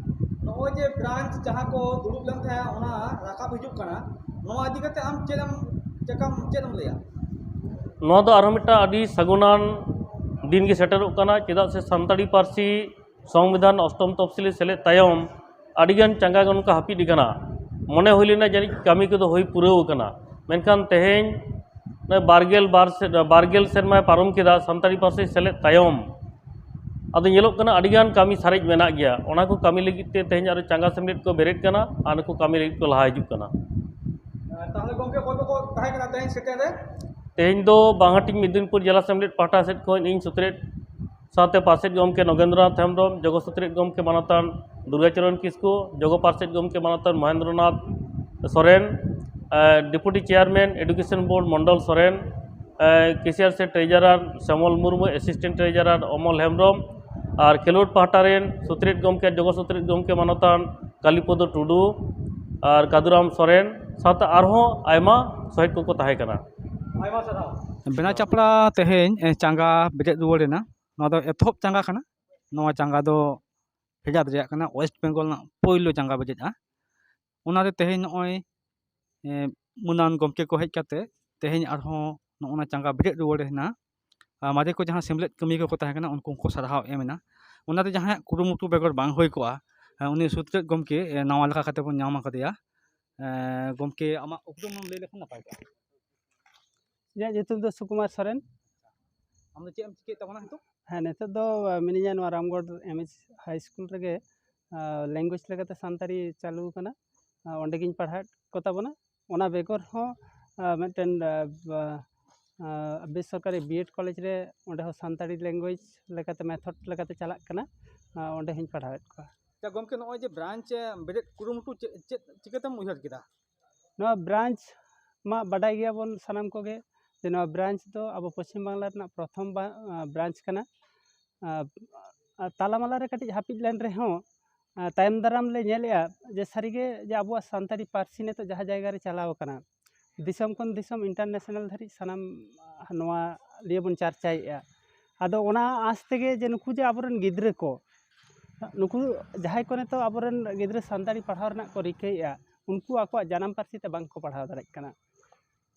ᱱᱚᱜᱼᱚᱭ ᱡᱮ ᱵᱨᱟᱧᱪ ᱡᱟᱦᱟᱸ ᱠᱚ ᱫᱩᱲᱩᱵ ᱞᱮᱱ ᱛᱟᱦᱮᱸᱫ, ᱚᱱᱟ ᱨᱟᱠᱟᱵ ᱦᱤᱡᱩᱜ ᱠᱟᱱᱟ, ᱱᱚᱣᱟ ᱤᱫᱤ ᱠᱟᱛᱮ ᱟᱢ ᱪᱮᱫ ᱮᱢ, ᱪᱮᱫ ᱮᱢ, ᱪᱮᱫ ᱮᱢ ᱞᱟᱹᱭᱟ? ᱱᱚᱣᱟ ᱫᱚ ᱟᱨᱦᱚᱸ ᱢᱤᱫᱴᱟᱝ ᱟᱹᱰᱤ ᱥᱟᱹᱜᱩᱱᱟᱱ ᱫᱤᱱ ᱜᱮ ᱥᱮᱴᱮᱨᱚᱜ ᱠᱟᱱᱟ, ᱪᱮᱫᱟᱜ ᱥᱮ ᱥᱟᱱᱛᱟᱲᱤ ᱯᱟᱹᱨᱥᱤ ᱥᱚᱝᱵᱤᱫᱷᱟᱱ ᱚᱥᱴᱚᱢ ᱛᱚᱯᱥᱤᱞᱤ ᱥᱮᱞᱮᱫ ᱛᱟᱭᱚᱢ ᱟᱹᱰᱤᱜᱟᱱ ᱪᱟᱸᱜᱟ ᱜᱮ ᱱᱚᱝᱠᱟ ᱦᱟᱹᱯᱤᱫ ᱟᱠᱟᱱᱟ᱾ ᱢᱚᱱᱮ ᱦᱩᱭ ᱞᱮᱱᱟ ᱡᱟᱹᱱᱤᱡ ᱠᱟᱹᱢᱤ ᱠᱚᱫᱚ ᱦᱩᱭ ᱯᱩᱨᱟᱹᱣ ᱟᱠᱟᱱᱟ, ᱢᱮᱱᱠᱷᱟᱱ ᱛᱮᱦᱮᱧ ᱱᱚᱜᱼᱚᱭ ᱵᱟᱨᱜᱮᱞ ᱵᱟᱨ ᱥᱮ-, ᱵᱟᱨᱜᱮᱞ ᱥᱮᱨᱢᱟᱭ ᱯᱟᱨᱚᱢ ᱠᱮᱫᱟ ᱥᱟᱱᱛᱟᱲᱤ ᱯᱟᱹᱨᱥᱤ ᱥᱮᱞᱮᱫ ᱛᱟᱭᱚᱢ᱾ ᱟᱫᱚ ᱧᱮᱞᱚᱜ ᱠᱟᱱᱟ ᱟᱹᱰᱤᱜᱟᱱ ᱠᱟᱹᱢᱤ ᱥᱟᱨᱮᱡ ᱢᱮᱱᱟᱜ ᱜᱮᱭᱟ, ᱚᱱᱟ ᱠᱚ ᱠᱟᱹᱢᱤ ᱞᱟᱹᱜᱤᱫ ᱛᱮ ᱛᱮᱦᱮᱧ ᱟᱨᱚ ᱪᱟᱸᱜᱟ ᱥᱮᱢᱞᱮᱫ ᱠᱚ ᱵᱮᱨᱮᱫ ᱠᱟᱱᱟ ᱟᱨ ᱱᱩᱠᱩ ᱠᱟᱹᱢᱤ ᱞᱟᱹᱜᱤᱫ ᱠᱚ ᱞᱟᱦᱟ ᱦᱤᱡᱩᱜ ᱠᱟᱱᱟ᱾ ᱛᱟᱦᱚᱞᱮ ᱜᱚᱢᱠᱮ, ᱚᱠᱚᱭ ᱠᱚᱠᱚ ᱛᱟᱦᱮᱸ ᱠᱟᱱᱟ ᱛᱮᱦᱮᱧ ᱥᱮᱴᱮᱨ ᱨᱮ? ᱛᱮᱦᱮᱧ ᱫᱚ ᱵᱟᱝᱦᱟᱴᱤᱧ ᱢᱤᱫᱫᱤᱱᱯᱩᱨ ᱡᱮᱞᱟ ᱥᱮᱢᱞᱮᱫ ᱯᱟᱦᱴᱟ ᱥᱮᱫ ᱠᱷᱚᱱ ᱤᱧ ᱥᱩᱛᱨᱮᱫ ᱥᱟᱶᱛᱮ ᱯᱟᱨᱥᱮᱛ ᱜᱚᱢᱠᱮ ᱱᱚᱜᱮᱱᱫᱨᱚᱱᱟᱛᱷ ᱦᱮᱢᱵᱨᱚᱢ, ᱡᱚᱜᱚ ᱥᱩᱛᱨᱮᱫ ᱜᱚᱢᱠᱮ ᱢᱟᱱᱚᱛᱟᱱ ᱫᱩᱨᱜᱟᱪᱚᱨᱚᱱ ᱠᱤᱥᱠᱩ, ᱡᱚᱜᱚ ᱯᱟᱨᱥᱮᱛ ᱜᱚᱢᱠᱮ ᱢᱟᱱᱚᱛᱟᱱ Mahendranath Soren, deputy chairman education board Mondal Soren, cashier ᱥᱮ treasurer Shyamal Murmu, assistant treasurer Amal Hembrom, ᱟᱨ ᱠᱷᱮᱞᱳᱰ ᱯᱟᱦᱴᱟ ᱨᱮᱱ ᱥᱩᱛᱨᱮᱫ ᱜᱚᱢᱠᱮ, ᱡᱚᱜᱚ ᱥᱩᱛᱨᱮᱫ ᱜᱚᱢᱠᱮ ᱢᱟᱱᱚᱛᱟᱱ ᱠᱟᱞᱤᱯᱚᱫᱚ ᱴᱩᱰᱩ ᱟᱨ ᱠᱟᱫᱩᱨᱟᱢ ᱥᱚᱨᱮᱱ ᱥᱟᱶᱛᱮ ᱟᱨᱦᱚᱸ ᱟᱭᱢᱟ ᱥᱚᱦᱮᱫ ᱠᱚᱠᱚ ᱛᱟᱦᱮᱸ ᱠᱟᱱᱟ᱾ ᱟᱭᱢᱟ ᱥᱟᱨᱦᱟᱣ᱾ ᱵᱮᱱᱟ ᱪᱟᱯᱲᱟ ᱛᱮᱦᱮᱧ, ᱮ, ᱪᱟᱸᱜᱟ ᱵᱮᱨᱮᱫ ᱨᱩᱣᱟᱹᱲ ᱮᱱᱟ᱾ ᱱᱚᱣᱟ ᱫᱚ ᱮᱛᱚᱦᱚᱵ ᱪᱟᱸᱜᱟ ᱠᱟᱱᱟ᱾ ᱱᱚᱣᱟ ᱪᱟᱸᱜᱟ ᱫᱚ ᱵᱷᱮᱡᱟᱛ ᱨᱮᱭᱟᱜ ᱠᱟᱱᱟ, ᱳᱭᱮᱥᱴ ᱵᱮᱝᱜᱚᱞ ᱨᱮᱱᱟᱜ ᱯᱳᱭᱞᱳ ᱪᱟᱸᱜᱟ ᱵᱮᱨᱮᱫᱼᱟ᱾ ᱚᱱᱟᱨᱮ ᱛᱮᱦᱮᱧ ᱱᱚᱜᱼᱚᱭ, ᱮ, ᱢᱟᱹᱱᱟᱱ ᱜᱚᱢᱠᱮ ᱠᱚ ᱦᱮᱡ ᱠᱟᱛᱮ ᱛᱮᱦᱮᱧ ᱟᱨᱦᱚᱸ ᱱᱚᱜᱼᱚ ᱱᱟ ᱪᱟᱸᱜᱟ ᱵᱮᱨᱮᱫ ᱨᱩᱣᱟᱹᱲ ᱮᱱᱟ᱾ ᱟᱨ ᱢᱟᱨᱮ ᱠᱚ ᱡᱟᱦᱟᱸ ᱥᱮᱢᱞᱮᱫ ᱠᱟᱹᱢᱤᱭᱟᱹ ᱠᱚᱠᱚ ᱛᱟᱦᱮᱸ ᱠᱟᱱᱟ, ᱩᱱᱠᱩ ᱦᱚᱸᱠᱚ ᱥᱟᱨᱦᱟᱣ ᱮᱢ ᱮᱱᱟ᱾ ᱚᱱᱟᱛᱮ ᱡᱟᱦᱟᱸᱭᱟᱜ ᱠᱩᱨᱩᱢᱩᱴᱩ ᱵᱮᱜᱚᱨ ᱵᱟᱝ ᱦᱩᱭ ᱠᱚᱜᱼᱟ, ᱮ, ᱩᱱᱤ ᱥᱩᱛᱨᱮᱫ ᱜᱚᱢᱠᱮ, ᱮ, ᱱᱟᱣᱟ ᱞᱮᱠᱟ ᱠᱟᱛᱮ ᱵᱚᱱ ᱧᱟᱢ ᱟᱠᱟᱫᱮᱭᱟ᱾ ᱮ, ᱜᱚᱢᱠᱮ, ᱟᱢᱟᱜ ᱩᱯᱨᱩᱢ ᱮᱢ ᱞᱟᱹᱭ ᱞᱮᱠᱷᱟᱱ ᱱᱟᱯᱟᱭ ᱠᱚᱜᱼᱟ᱾ ᱤᱧᱟᱹᱜ ᱧᱩᱛᱩᱢ ᱫᱚ ᱥᱩᱠᱩᱢᱟᱨ ᱥᱚᱨᱮᱱ᱾ ᱟᱢ ᱫᱚ ᱪᱮᱫ ᱮᱢ ᱪᱤᱠᱟᱹᱭᱮᱫ ᱛᱟᱵᱚᱱᱟ ᱱᱤᱛᱚᱜ? ᱦᱮᱸ, ᱱᱤᱛᱚᱜ ᱫᱚ, ᱟ, ᱢᱤᱱᱟᱹᱧᱟ ᱱᱚᱣᱟ ᱨᱟᱢᱜᱚᱲ ᱮᱢ ᱮᱭᱤᱪ ᱦᱟᱭ ᱥᱠᱩᱞ ᱨᱮᱜᱮ᱾ ᱟ, ᱞᱮᱝᱜᱩᱭᱮᱡᱽ ᱞᱮᱠᱟᱛᱮ ᱥᱟᱱᱛᱟᱲᱤ ᱪᱟᱹᱞᱩ ᱟᱠᱟᱱᱟ᱾ ᱟ, ᱚᱸᱰᱮ ᱜᱤᱧ ᱯᱟᱲᱦᱟᱣᱮᱫ ᱠᱚ ᱛᱟᱵᱚᱱᱟ᱾ ᱚᱱᱟ ᱵᱮᱜᱚᱨ ᱦᱚᱸ, ᱟ, ᱢᱤᱫᱴᱮᱱ, ᱟ, ᱵᱟ-, ᱟ, ᱵᱮᱥᱚᱨᱠᱟᱨᱤ ᱵᱤ ᱮᱰ ᱠᱚᱞᱮᱡᱽ ᱨᱮ, ᱚᱸᱰᱮ ᱦᱚᱸ ᱥᱟᱱᱛᱟᱲᱤ ᱞᱮᱝᱜᱩᱭᱮᱡᱽ ᱞᱮᱠᱟᱛᱮ ᱢᱮᱛᱷᱚᱰ ᱞᱮᱠᱟᱛᱮ ᱪᱟᱞᱟᱜ ᱠᱟᱱᱟ᱾ ᱟ, ᱚᱸᱰᱮ ᱦᱚᱸᱧ ᱯᱟᱲᱦᱟᱣᱮᱫ ᱠᱚᱣᱟ᱾ ᱟᱪᱪᱷᱟ ᱜᱚᱢᱠᱮ, ᱱᱚᱜᱼᱚᱭ ᱡᱮ ᱵᱨᱟᱧᱪ, ᱮ, ᱵᱮᱨᱮᱫ ᱠᱩᱨᱩᱢᱩᱴᱩ ᱪᱮᱫ, ᱪᱮᱫ ᱪᱤᱠᱟᱹᱛᱮᱢ ᱩᱭᱦᱟᱹᱨ ᱠᱮᱫᱟ? ᱱᱚᱣᱟ ᱵᱨᱟᱧᱪ ᱢᱟ ᱵᱟᱰᱟᱭ ᱜᱮᱭᱟᱵᱚᱱ ᱥᱟᱱᱟᱢ ᱠᱚᱜᱮ ᱡᱮ ᱱᱚᱣᱟ ᱵᱨᱟᱧᱪ ᱫᱚ ᱟᱵᱚ ᱯᱚᱪᱷᱤᱢ ᱵᱟᱝᱞᱟ ᱨᱮᱱᱟᱜ ᱯᱨᱚᱛᱷᱚᱢ ᱵᱟ-, ᱟ, ᱵᱨᱟᱧᱪ ᱠᱟᱱᱟ᱾ ᱟ, ᱟ, ᱛᱟᱞᱟᱢᱟᱞᱟ ᱨᱮ ᱠᱟᱹᱴᱤᱡ ᱦᱟᱹᱯᱤᱫ ᱞᱮᱱ ᱨᱮᱦᱚᱸ, ᱟ, ᱛᱟᱭᱚᱢ ᱫᱟᱨᱟᱢ ᱞᱮ ᱧᱮᱞᱮᱜᱼᱟ ᱡᱮ ᱥᱟᱹᱨᱤᱜᱮ ᱡᱮ ᱟᱵᱚᱣᱟᱜ ᱥᱟᱱᱛᱟᱲᱤ ᱯᱟᱹᱨᱥᱤ ᱱᱤᱛᱚᱜ ᱡᱟᱦᱟᱸ ᱡᱟᱭᱜᱟ ᱨᱮ ᱪᱟᱞᱟᱣ ᱟᱠᱟᱱᱟ, ᱫᱤᱥᱚᱢ ᱠᱷᱚᱱ ᱫᱤᱥᱚᱢ, ᱤᱱᱴᱟᱨᱱᱮᱥᱱᱟᱞ ᱫᱷᱟᱹᱨᱤᱡ ᱥᱟᱱᱟᱢ, ᱟ, ᱱᱚᱣᱟ ᱞᱤᱭᱮ ᱵᱚᱱ ᱪᱟᱨᱪᱟᱭᱮᱫᱼᱟ᱾ ᱟᱫᱚ ᱚᱱᱟ ᱟᱸᱥ ᱛᱮᱜᱮ ᱡᱮ ᱱᱩᱠᱩ ᱡᱮ ᱟᱵᱚᱨᱮᱱ ᱜᱤᱫᱽᱨᱟᱹ ᱠᱚ, ᱱᱩᱠᱩ ᱡᱟᱦᱟᱸᱭ ᱠᱚ ᱱᱤᱛᱚᱜ ᱟᱵᱚᱨᱮᱱ ᱜᱤᱫᱽᱨᱟᱹ ᱥᱟᱱᱛᱟᱲᱤ ᱯᱟᱲᱦᱟᱣ ᱨᱮᱱᱟᱜ ᱠᱚ ᱨᱤᱠᱟᱹᱭᱮᱫᱼᱟ, ᱩᱱᱠᱩ ᱟᱠᱚᱣᱟᱜ ᱡᱟᱱᱟᱢ ᱯᱟᱹᱨᱥᱤ ᱛᱮ ᱵᱟᱝ ᱠᱚ ᱯᱟᱲᱦᱟᱣ ᱫᱟᱲᱮᱭᱟᱜ ᱠᱟᱱᱟ᱾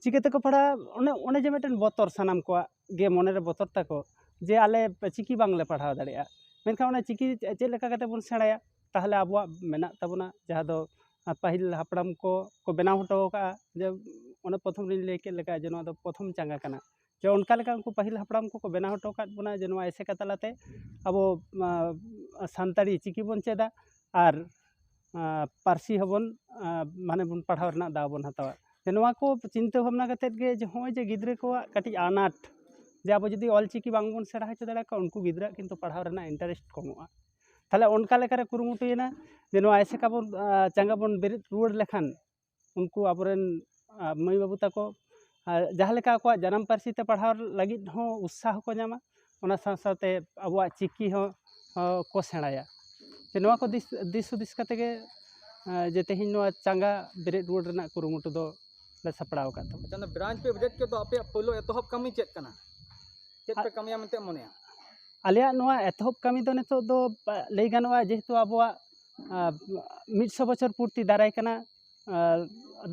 ᱪᱤᱠᱟᱹ ᱛᱮᱠᱚ ᱯᱟᱲᱦᱟᱜᱼᱟ? ᱚᱱᱮ, ᱚᱱᱮ ᱡᱮ ᱢᱤᱫᱴᱮᱱ ᱵᱚᱛᱚᱨ, ᱥᱟᱱᱟᱢ ᱠᱚᱣᱟᱜ ᱜᱮ ᱢᱚᱱᱮᱨᱮ ᱵᱚᱛᱚᱨ ᱛᱟᱠᱚ ᱡᱮ ᱟᱞᱮ ᱪᱤᱠᱤ ᱵᱟᱝᱞᱮ ᱯᱟᱲᱦᱟᱣ ᱫᱟᱲᱮᱭᱟᱜᱼᱟ᱾ ᱢᱮᱱᱠᱷᱟᱱ ᱚᱱᱟ ᱪᱤᱠᱤ ᱪᱮᱫ ᱞᱮᱠᱟ ᱠᱟᱛᱮ ᱵᱚᱱ ᱥᱮᱬᱟᱭᱟ? ᱛᱟᱦᱚᱞᱮ ᱟᱵᱚᱣᱟᱜ ᱢᱮᱱᱟᱜ ᱛᱟᱵᱚᱱᱟ ᱡᱟᱦᱟᱸ ᱫᱚ ᱯᱟᱹᱦᱤᱞ ᱦᱟᱯᱲᱟᱢ ᱠᱚ ᱠᱚ ᱵᱮᱱᱟᱣ ᱦᱚᱴᱚ ᱟᱠᱟᱫᱼᱟ, ᱡᱮ ᱚᱱᱮ ᱯᱨᱚᱛᱷᱚᱢ ᱨᱤᱧ ᱞᱟᱹᱭ ᱠᱮᱫ ᱞᱮᱠᱟ ᱡᱮ ᱱᱚᱣᱟ ᱫᱚ ᱯᱨᱚᱛᱷᱚᱢ ᱪᱟᱸᱜᱟ ᱠᱟᱱᱟ᱾ ᱡᱮ ᱚᱱᱠᱟ ᱞᱮᱠᱟ ᱩᱱᱠᱩ ᱯᱟᱹᱦᱤᱞ ᱦᱟᱯᱲᱟᱢ ᱠᱚᱠᱚ ᱵᱮᱱᱟᱣ ᱦᱚᱴᱚ ᱟᱠᱟᱫ ᱵᱚᱱᱟ ᱡᱮ ᱱᱚᱣᱟ ᱮᱥᱮᱠᱟ ᱛᱟᱞᱟᱛᱮ ᱟᱵᱚ ᱥᱟᱱᱛᱟᱲᱤ ᱪᱤᱠᱤ ᱵᱚᱱ ᱪᱮᱫᱟ ᱟᱨ ᱯᱟᱹᱨᱥᱤ ᱦᱚᱸᱵᱚᱱ ᱢᱟᱱᱮ ᱵᱚᱱ ᱯᱟᱲᱦᱟᱣ ᱨᱮᱱᱟᱜ ᱫᱟᱣ ᱵᱚᱱ ᱦᱟᱛᱟᱣᱟ᱾ ᱡᱮ ᱱᱚᱣᱟ ᱠᱚ ᱪᱤᱱᱛᱟᱹ ᱵᱷᱟᱵᱽᱱᱟ ᱠᱟᱛᱮᱫ ᱜᱮ ᱡᱮ ᱱᱚᱜᱼᱚᱭ ᱡᱮ ᱜᱤᱫᱽᱨᱟᱹ ᱠᱚᱣᱟᱜ ᱠᱟᱹᱴᱤᱡ ᱟᱱᱟᱴ, ᱡᱮ ᱟᱵᱚ ᱡᱩᱫᱤ ᱚᱞ ᱪᱤᱠᱤ ᱵᱟᱝ ᱵᱚᱱ ᱥᱮᱬᱟ ᱦᱚᱪᱚ ᱫᱟᱲᱮᱭᱟᱠᱚᱣᱟ, ᱩᱱᱠᱩ ᱜᱤᱫᱽᱨᱟᱹᱣᱟᱜ ᱠᱤᱱᱛᱩ ᱯᱟᱲᱦᱟᱣ ᱨᱮᱱᱟᱜ interest ᱠᱚᱢᱚᱜᱼᱟ᱾ ᱛᱟᱦᱚᱞᱮ ᱚᱱᱠᱟ ᱞᱮᱠᱟᱨᱮ ᱠᱩᱨᱩᱢᱩᱴᱩᱭᱮᱱᱟ ᱡᱮ ᱱᱚᱣᱟ ᱮᱥᱮᱠᱟ ᱵᱚᱱ ᱪᱟᱸᱜᱟ ᱵᱚᱱ ᱵᱮᱨᱮᱫ ᱨᱩᱣᱟᱹᱲ ᱞᱮᱠᱷᱟᱱ ᱩᱱᱠᱩ ᱟᱵᱚᱨᱮᱱ ᱢᱟᱹᱭ ᱵᱟᱹᱵᱩ ᱛᱟᱠᱚ ᱡᱟᱦᱟᱸ ᱞᱮᱠᱟ ᱟᱠᱚᱣᱟᱜ ᱡᱟᱱᱟᱢ ᱯᱟᱹᱨᱥᱤ ᱛᱮ ᱯᱟᱲᱦᱟᱣ ᱞᱟᱹᱜᱤᱫ ᱦᱚᱸ ᱩᱛᱥᱟᱦᱚ ᱠᱚ ᱧᱟᱢᱟ, ᱚᱱᱟ ᱥᱟᱶ ᱥᱟᱶᱛᱮ ᱟᱵᱚᱣᱟᱜ ᱪᱤᱠᱤ ᱦᱚᱸ ᱠᱚ ᱥᱮᱬᱟᱭᱟ᱾ ᱡᱮ ᱱᱚᱣᱟ ᱠᱚ ᱫᱤᱥ ᱫᱤᱥ ᱦᱩᱫᱤᱥ ᱠᱟᱛᱮ ᱜᱮ ᱡᱮ ᱛᱮᱦᱮᱧ ᱱᱚᱣᱟ ᱪᱟᱸᱜᱟ ᱵᱮᱨᱮᱫ ᱨᱩᱣᱟᱹᱲ ᱨᱮᱱᱟᱜ ᱠᱩᱨᱩᱢᱩᱴᱩ ᱫᱚ ᱞᱮ ᱥᱟᱯᱲᱟᱣ ᱟᱠᱟᱫ ᱛᱟᱵᱚᱱᱟ᱾ ᱟᱪᱪᱷᱟ, ᱚᱱᱟ branch ᱯᱮ ᱵᱮᱨᱮᱫ ᱠᱮᱫ ᱫᱚ, ᱟᱯᱮᱭᱟᱜ ᱯᱳᱭᱞᱳ ᱮᱛᱚᱦᱚᱵ ᱠᱟᱹᱢᱤ ᱪᱮᱫ ᱠᱟᱱᱟ? ᱪᱮᱫ ᱯᱮ ᱠᱟᱹᱢᱤᱭᱟ ᱢᱮᱱᱛᱮ ᱢᱚᱱᱮᱭᱟ? ᱟᱞᱮᱭᱟᱜ ᱱᱚᱣᱟ ᱮᱛᱚᱦᱚᱵ ᱠᱟᱹᱢᱤ ᱫᱚ ᱱᱤᱛᱚᱜ ᱫᱚ ᱞᱟᱹᱭ ᱜᱟᱱᱚᱜᱼᱟ, ᱡᱮᱦᱮᱛᱩ ᱟᱵᱚᱣᱟᱜ ᱢᱤᱫ ᱥᱚ ᱵᱚᱪᱷᱚᱨ ᱯᱩᱨᱛᱤ ᱫᱟᱨᱟᱭ ᱠᱟᱱᱟ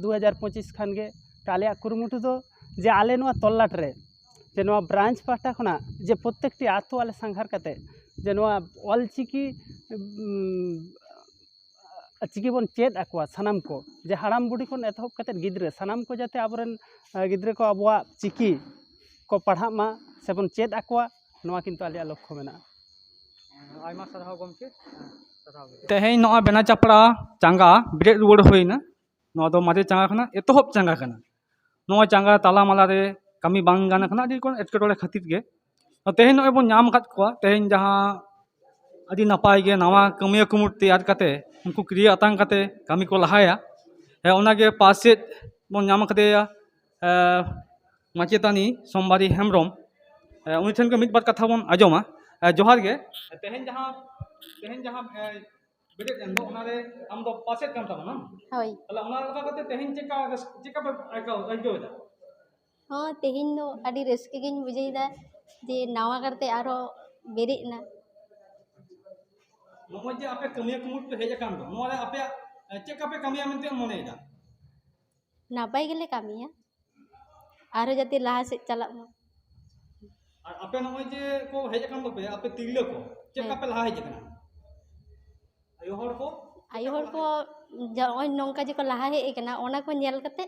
ᱫᱩ ᱦᱟᱡᱟᱨ ᱯᱚᱸᱪᱤᱥ ᱠᱷᱟᱱ ᱜᱮ᱾ ᱛᱚ ᱟᱞᱮᱭᱟᱜ ᱠᱩᱨᱩᱢᱩᱴᱩ ᱫᱚ ᱡᱮ ᱟᱞᱮ ᱱᱚᱣᱟ ᱛᱚᱞᱞᱟᱴ ᱨᱮ ᱡᱮ ᱱᱚᱣᱟ branch ᱯᱟᱦᱴᱟ ᱠᱷᱚᱱᱟᱜ ᱡᱮ ᱯᱨᱚᱛᱛᱮᱠᱴᱤ ᱟᱹᱛᱩ ᱟᱞᱮ ᱥᱟᱸᱜᱷᱟᱨ ᱠᱟᱛᱮ ᱡᱮ ᱱᱚᱣᱟ ᱚᱞ ᱪᱤᱠᱤ ᱪᱤᱠᱤ ᱵᱚᱱ ᱪᱮᱫ ᱟᱠᱚᱣᱟ ᱥᱟᱱᱟᱢ ᱠᱚ, ᱡᱮ ᱦᱟᱲᱟᱢ ᱵᱩᱰᱷᱤ ᱠᱷᱚᱱ ᱮᱛᱚᱦᱚᱵ ᱠᱟᱛᱮ ᱜᱤᱫᱽᱨᱟᱹ, ᱥᱟᱱᱟᱢ ᱠᱚ ᱡᱟᱛᱮ ᱟᱵᱚᱨᱮᱱ ᱜᱤᱫᱽᱨᱟᱹ ᱠᱚ ᱟᱵᱚᱣᱟᱜ ᱪᱤᱠᱤ ᱠᱚ ᱯᱟᱲᱦᱟᱜ ᱢᱟ ᱥᱮᱵᱚᱱ ᱪᱮᱫ ᱟᱠᱚᱣᱟ, ᱱᱚᱣᱟ ᱠᱤᱱᱛᱩ ᱟᱞᱮᱭᱟᱜ ᱞᱚᱠᱠᱷᱚ ᱢᱮᱱᱟᱜᱼᱟ᱾ ᱟᱭᱢᱟ ᱥᱟᱨᱦᱟᱣ ᱜᱚᱢᱠᱮ᱾ ᱥᱟᱨᱦᱟᱣ ᱜᱮ᱾ ᱛᱮᱦᱮᱧ ᱱᱚᱣᱟ ᱵᱮᱱᱟ ᱪᱟᱯᱲᱟ ᱪᱟᱸᱜᱟ ᱵᱮᱨᱮᱫ ᱨᱩᱣᱟᱹᱲ ᱦᱩᱭᱱᱟ᱾ ᱱᱚᱣᱟ ᱫᱚ ᱢᱟᱨᱮ ᱪᱟᱸᱜᱟ ᱠᱟᱱᱟ, ᱮᱛᱚᱦᱚᱵ ᱪᱟᱸᱜᱟ ᱠᱟᱱᱟ᱾ ᱱᱚᱣᱟ ᱪᱟᱸᱜᱟ ᱛᱟᱞᱟ ᱢᱟᱞᱟ ᱨᱮ ᱠᱟᱹᱢᱤ ᱵᱟᱝ ᱜᱟᱱ ᱠᱟᱱᱟ, ᱟᱹᱰᱤ ᱨᱚᱠᱚᱢ ᱮᱴᱠᱮᱴᱚᱬᱮ ᱠᱷᱟᱹᱛᱤᱨ ᱜᱮ᱾ ᱛᱮᱦᱮᱧ ᱱᱚᱜᱼᱚᱭ ᱵᱚᱱ ᱧᱟᱢ ᱟᱠᱟᱫ ᱠᱚᱣᱟ, ᱛᱮᱦᱮᱧ ᱡᱟᱦᱟᱸ ᱟᱹᱰᱤ ᱱᱟᱯᱟᱭ ᱜᱮ ᱱᱟᱣᱟ ᱠᱟᱹᱢᱤᱭᱟᱹ ᱠᱩᱢᱩᱴ ᱛᱮᱭᱟᱨ ᱠᱟᱛᱮ ᱩᱱᱠᱩ ᱠᱤᱨᱭᱟᱹ ᱟᱛᱟᱝ ᱠᱟᱛᱮ ᱠᱟᱹᱢᱤ ᱠᱚ ᱞᱟᱦᱟᱭᱟ᱾ ᱦᱮᱸ, ᱚᱱᱟᱜᱮ ᱯᱟᱥᱮᱡ ᱵᱚᱱ ᱧᱟᱢ ᱠᱟᱫᱮᱭᱟ ᱢᱟᱪᱮᱛᱟᱹᱱᱤ ᱥᱳᱢᱵᱟᱨᱤ ᱦᱮᱢᱵᱨᱚᱢ᱾ ᱩᱱᱤ ᱴᱷᱮᱱ ᱜᱮ ᱢᱤᱫ ᱵᱟᱨ ᱠᱟᱛᱷᱟ ᱵᱚᱱ ᱟᱸᱡᱚᱢᱟ᱾ ᱡᱚᱦᱟᱨ ᱜᱮ᱾ ᱛᱮᱦᱮᱧ ᱡᱟᱦᱟᱸ ᱛᱮᱦᱮᱧ ᱡᱟᱦᱟᱸ ᱵᱮᱨᱮᱫ ᱮᱱ ᱫᱚ, ᱚᱱᱟᱨᱮ ᱟᱢ ᱫᱚ ᱯᱟᱥᱮᱫ ᱠᱟᱱ ᱛᱟᱵᱚᱱᱟᱢ᱾ ᱦᱳᱭ᱾ ᱛᱟᱦᱞᱮ ᱚᱱᱟ ᱞᱮᱠᱟ ᱠᱟᱛᱮ ᱛᱮᱦᱮᱧ ᱪᱮᱫᱠᱟ ᱨᱟᱹᱥ-, ᱪᱮᱫᱠᱟ ᱯᱮ ᱟᱹᱭᱠᱟᱹᱣ, ᱟᱹᱭᱠᱟᱹᱣ ᱮᱫᱟ? ᱦᱚᱸ, ᱛᱮᱦᱮᱧ ᱫᱚ ᱟᱹᱰᱤ ᱨᱟᱹᱥᱠᱟᱹ ᱜᱤᱧ ᱵᱩᱡᱷᱟᱹᱣ ᱮᱫᱟ ᱡᱮ ᱱᱟᱣᱟ ᱠᱟᱨᱛᱮ ᱟᱨᱦᱚᱸ ᱵᱮᱨᱮᱫ ᱮᱱᱟ᱾ ᱱᱚᱜᱼᱚᱭ ᱡᱮ ᱟᱯᱮ ᱠᱟᱹᱢᱤᱭᱟᱹ ᱠᱩᱢᱩᱴ ᱯᱮ ᱦᱮᱡ ᱟᱠᱟᱱ ᱫᱚ, ᱱᱚᱣᱟ ᱨᱮ ᱟᱯᱮᱭᱟᱜ, ᱮ, ᱪᱮᱫ ᱞᱮᱠᱟ ᱯᱮ ᱠᱟᱹᱢᱤᱭᱟ ᱢᱮᱱᱛᱮ ᱢᱚᱱᱮᱭᱮᱫᱟ? ᱱᱟᱯᱟᱭ ᱜᱮᱞᱮ ᱠᱟᱹᱢᱤᱭᱟ, ᱟᱨᱦᱚᱸ ᱡᱟᱛᱮ ᱞᱟᱦᱟ ᱥᱮᱫ ᱪᱟᱞᱟᱜ ᱢᱟ᱾ ᱟᱨ ᱟᱯᱮ ᱱᱚᱜᱼᱚᱭ ᱡᱮ ᱠᱚ ᱦᱮᱡ ᱟᱠᱟᱱ ᱫᱚᱯᱮ, ᱟᱯᱮ ᱛᱤᱨᱞᱟᱹ ᱠᱚ, ᱪᱮᱫ ᱞᱮᱠᱟ ᱦᱮᱸ᱾ ᱯᱮ ᱞᱟᱦᱟ ᱦᱮᱡ ᱟᱠᱟᱱᱟ? ᱟᱭᱳ ᱦᱚᱲ ᱠᱚ? ᱟᱭᱳ ᱦᱚᱲ ᱠᱚ ᱡᱟ-, ᱱᱚᱜᱼᱚᱭ ᱱᱚᱝᱠᱟ ᱡᱮᱠᱚ ᱞᱟᱦᱟ ᱦᱮᱡ ᱟᱠᱟᱱᱟ, ᱚᱱᱟ ᱠᱚ ᱧᱮᱞ ᱠᱟᱛᱮ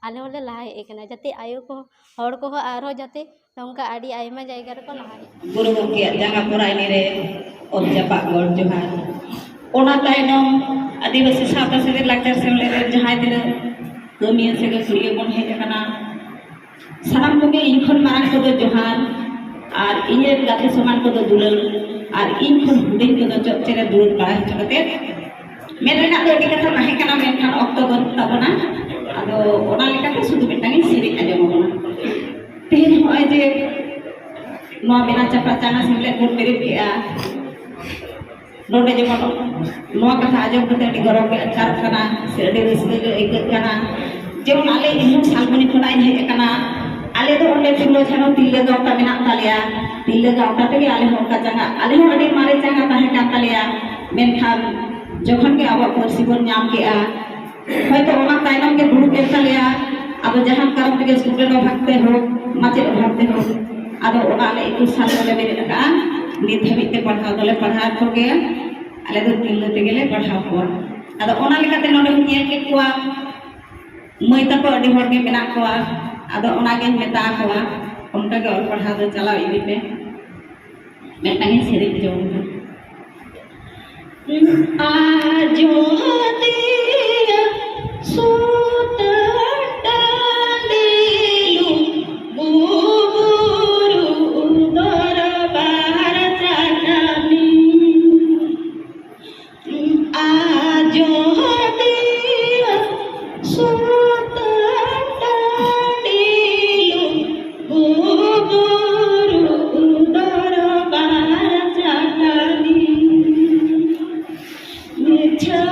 ᱟᱞᱮ ᱦᱚᱸᱞᱮ ᱞᱟᱦᱟ ᱦᱮᱡ ᱟᱠᱟᱱᱟ, ᱡᱟᱛᱮ ᱟᱭᱳ ᱠᱚ, ᱦᱚᱲ ᱠᱚᱦᱚᱸ ᱟᱨᱦᱚᱸ ᱡᱟᱛᱮ ᱱᱚᱝᱠᱟ ᱟᱹᱰᱤ ᱟᱭᱢᱟ ᱡᱟᱭᱜᱟ ᱨᱮᱠᱚ ᱞᱟᱦᱟ ᱦᱮᱡ᱾ ᱜᱩᱨᱩ ᱜᱚᱢᱠᱮᱭᱟᱜ ᱡᱟᱸᱜᱟ ᱯᱚᱨᱟᱭᱱᱤ ᱨᱮ ᱚᱛ ᱡᱟᱯᱟᱜ ᱜᱚᱰ ᱡᱚᱦᱟᱨ᱾ ᱚᱱᱟ ᱛᱟᱭᱱᱚᱢ ᱟᱹᱫᱤᱵᱟᱹᱥᱤ ᱥᱟᱶᱛᱟ ᱥᱮᱪᱮᱫ ᱞᱟᱠᱪᱟᱨ ᱥᱮᱢᱞᱮᱫ ᱨᱮ ᱡᱟᱦᱟᱸᱭ ᱛᱤᱱᱟᱹᱜ ᱠᱟᱹᱢᱤᱭᱟᱹ ᱥᱮ ᱜᱟᱹᱠᱷᱩᱲᱤᱭᱟᱹ ᱵᱚᱱ ᱦᱮᱡ ᱟᱠᱟᱱᱟ, ᱥᱟᱱᱟᱢ ᱠᱚᱜᱮ ᱤᱧ ᱠᱷᱚᱱ ᱢᱟᱨᱟᱝ ᱠᱚᱫᱚ ᱡᱚᱦᱟᱨ, ᱟᱨ ᱤᱧ ᱨᱮᱱ ᱜᱟᱛᱮ ᱥᱚᱢᱟᱱ ᱠᱚᱫᱚ ᱫᱩᱞᱟᱹᱲ, ᱟᱨ ᱤᱧ ᱠᱷᱚᱱ ᱦᱩᱰᱤᱧ ᱠᱚᱫᱚ ᱪᱚᱴ ᱪᱮᱨᱮ ᱫᱩᱲᱩᱵ ᱵᱟᱲᱟ ᱦᱚᱪᱚ ᱠᱟᱛᱮ ᱢᱮᱱ ᱨᱮᱱᱟᱜ ᱫᱚ ᱟᱹᱰᱤ ᱠᱟᱛᱷᱟ ᱛᱟᱦᱮᱸ ᱠᱟᱱᱟ, ᱢᱮᱱᱠᱷᱟᱱ ᱚᱠᱛᱚ ᱵᱟᱹᱱᱩᱜ ᱛᱟᱵᱚᱱᱟ᱾ ᱟᱫᱚ ᱚᱱᱟ ᱞᱮᱠᱟᱛᱮ ᱥᱩᱫᱷᱩ ᱢᱤᱫᱴᱟᱝ ᱤᱧ ᱥᱮᱨᱮᱧ ᱟᱸᱡᱚᱢ ᱟᱵᱚᱱᱟ᱾ ᱛᱮᱦᱮᱧ ᱱᱚᱜᱼᱚᱭ ᱡᱮ ᱱᱚᱣᱟ ᱵᱮᱱᱟ ᱪᱟᱯᱟ ᱪᱟᱸᱜᱟ ᱥᱮᱢᱞᱮᱫ ᱵᱚᱱ ᱵᱮᱨᱮᱫ ᱠᱮᱜᱼᱟ, ᱱᱚᱰᱮ ᱡᱮᱢᱚᱱ ᱱᱚᱣᱟ ᱠᱟᱛᱷᱟ ᱟᱸᱡᱚᱢ ᱠᱟᱛᱮ ᱟᱹᱰᱤ ᱜᱚᱨᱚᱵᱽ ᱜᱮ ᱟᱴᱠᱟᱨᱚᱜ ᱠᱟᱱᱟ ᱥᱮ ᱟᱹᱰᱤ ᱨᱟᱹᱥᱠᱟᱹ ᱜᱮ ᱟᱹᱭᱠᱟᱹᱜ ᱠᱟᱱᱟ᱾ ᱡᱮᱢᱚᱱ ᱟᱞᱮ, ᱤᱧ ᱦᱚᱸ ᱥᱟᱞᱵᱚᱱᱤ ᱠᱷᱚᱱᱟᱜ ᱤᱧ ᱦᱮᱡ ᱟᱠᱟᱱᱟ᱾ ᱟᱞᱮ ᱫᱚ ᱚᱸᱰᱮ ᱯᱷᱩᱞᱳ ᱡᱷᱟᱱᱚ ᱛᱤᱨᱞᱟᱹ ᱜᱟᱶᱛᱟ ᱢᱮᱱᱟᱜ ᱛᱟᱞᱮᱭᱟ, ᱛᱤᱨᱞᱟᱹ ᱜᱟᱶᱛᱟ ᱛᱮᱜᱮ ᱟᱞᱮ ᱦᱚᱸ ᱚᱱᱠᱟ ᱪᱟᱸᱜᱟ, ᱟᱞᱮ ᱦᱚᱸ ᱟᱹᱰᱤ ᱢᱟᱨᱮ ᱪᱟᱸᱜᱟ ᱛᱟᱦᱮᱸ ᱠᱟᱱ ᱛᱟᱞᱮᱭᱟ᱾ ᱢᱮᱱᱠᱷᱟᱱ ᱡᱚᱠᱷᱚᱱ ᱜᱮ ᱟᱵᱚᱣᱟᱜ ᱯᱟᱹᱨᱥᱤ ᱵᱚᱱ ᱧᱟᱢ ᱠᱮᱜᱼᱟ, ᱦᱚᱭᱛᱚ ᱚᱱᱟ ᱛᱟᱭᱱᱚᱢ ᱜᱮ ᱫᱩᱲᱩᱵ ᱮᱱ ᱛᱟᱞᱮᱭᱟ᱾ ᱟᱫᱚ ᱡᱟᱦᱟᱱ ᱠᱟᱨᱚᱱ ᱛᱮᱜᱮ student ᱚᱵᱷᱟᱵ ᱛᱮ ᱦᱳᱠ, ᱢᱟᱪᱮᱫ ᱚᱵᱷᱟᱵ ᱛᱮ ᱦᱳᱠ, ᱟᱫᱚ ᱚᱱᱟ ᱟᱞᱮ ᱤᱛᱩᱱ ᱥᱟᱞ ᱫᱚᱞᱮ ᱵᱮᱨᱮᱫ ᱟᱠᱟᱫᱼᱟ᱾ ᱱᱤᱛ ᱦᱟᱹᱵᱤᱡ ᱛᱮ ᱯᱟᱲᱦᱟᱣ ᱫᱚᱞᱮ ᱯᱟᱲᱦᱟᱣ ᱠᱚ ᱜᱮᱭᱟ᱾ ᱟᱞᱮ ᱫᱚ ᱛᱤᱨᱞᱟᱹ ᱛᱮᱜᱮ ᱞᱮ ᱯᱟᱲᱦᱟᱣ ᱠᱚᱣᱟ᱾ ᱟᱫᱚ ᱚᱱᱟ ᱞᱮᱠᱟᱛᱮ ᱱᱚᱰᱮ ᱦᱚᱸᱧ ᱧᱮᱞ ᱠᱮᱫ ᱠᱚᱣᱟ, ᱢᱟᱹᱭ ᱛᱟᱠᱚ ᱟᱹᱰᱤ ᱦᱚᱲ ᱜᱮ ᱢᱮᱱᱟᱜ ᱠᱚᱣᱟ᱾ ᱟᱫᱚ ᱚᱱᱟᱜᱤᱧ ᱢᱮᱛᱟ ᱠᱚᱣᱟ, ᱚᱱᱠᱟ ᱜᱮ ᱚᱞ ᱯᱟᱲᱦᱟᱣ ᱫᱚ ᱪᱟᱞᱟᱣ ᱤᱫᱤ ᱯᱮ᱾ ᱢᱤᱫᱴᱟᱝ ᱤᱧ ᱥᱮᱨᱮᱧ ᱡᱚᱝ ᱠᱟᱱᱟ᱾ ᱟᱡᱚᱫᱤᱭᱟᱹ ᱥᱩᱛᱟᱹᱱ ᱴᱟᱺᱰᱤ ᱞᱩᱜᱩ ᱵᱩᱨᱩ ᱫᱚᱨᱵᱟᱨ ᱪᱟᱹᱴᱟᱹᱱᱤ᱾ ᱟᱡᱚᱫᱤᱭᱟᱹ ᱥᱩᱛᱟᱹᱱ ᱴᱟᱺᱰᱤ ᱞᱩᱜᱩ ᱵᱩᱨᱩ ᱫᱚᱨᱵᱟᱨ ᱪᱟᱹᱴᱟᱹᱱᱤ᱾ ᱢᱤᱪᱷᱟᱹ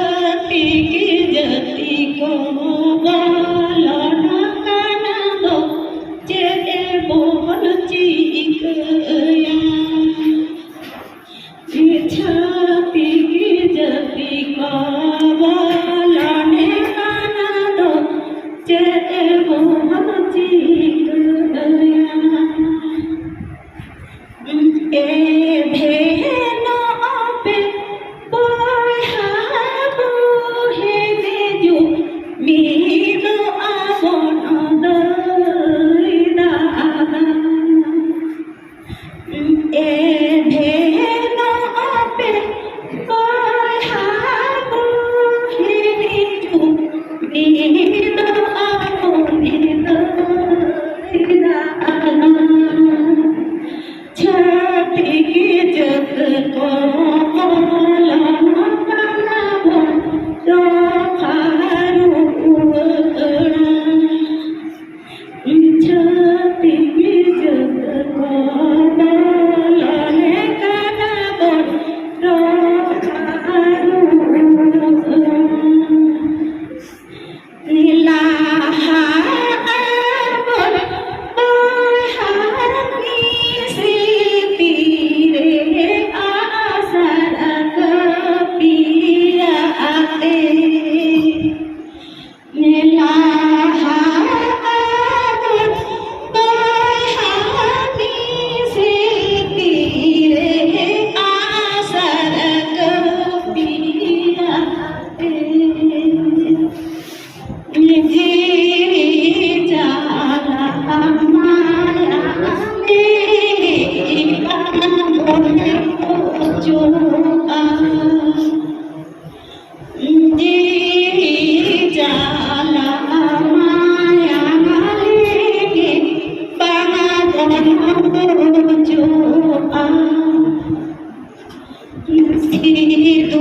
ᱦᱤᱡᱩᱜᱼᱟ᱾ ᱡᱤᱣᱤ ᱡᱟᱞᱟ ᱢᱟᱭᱟ ᱞᱟᱹᱜᱤᱫ ᱵᱟᱝ ᱜᱩᱡᱩᱜᱼᱟ᱾ ᱥᱤᱫᱩ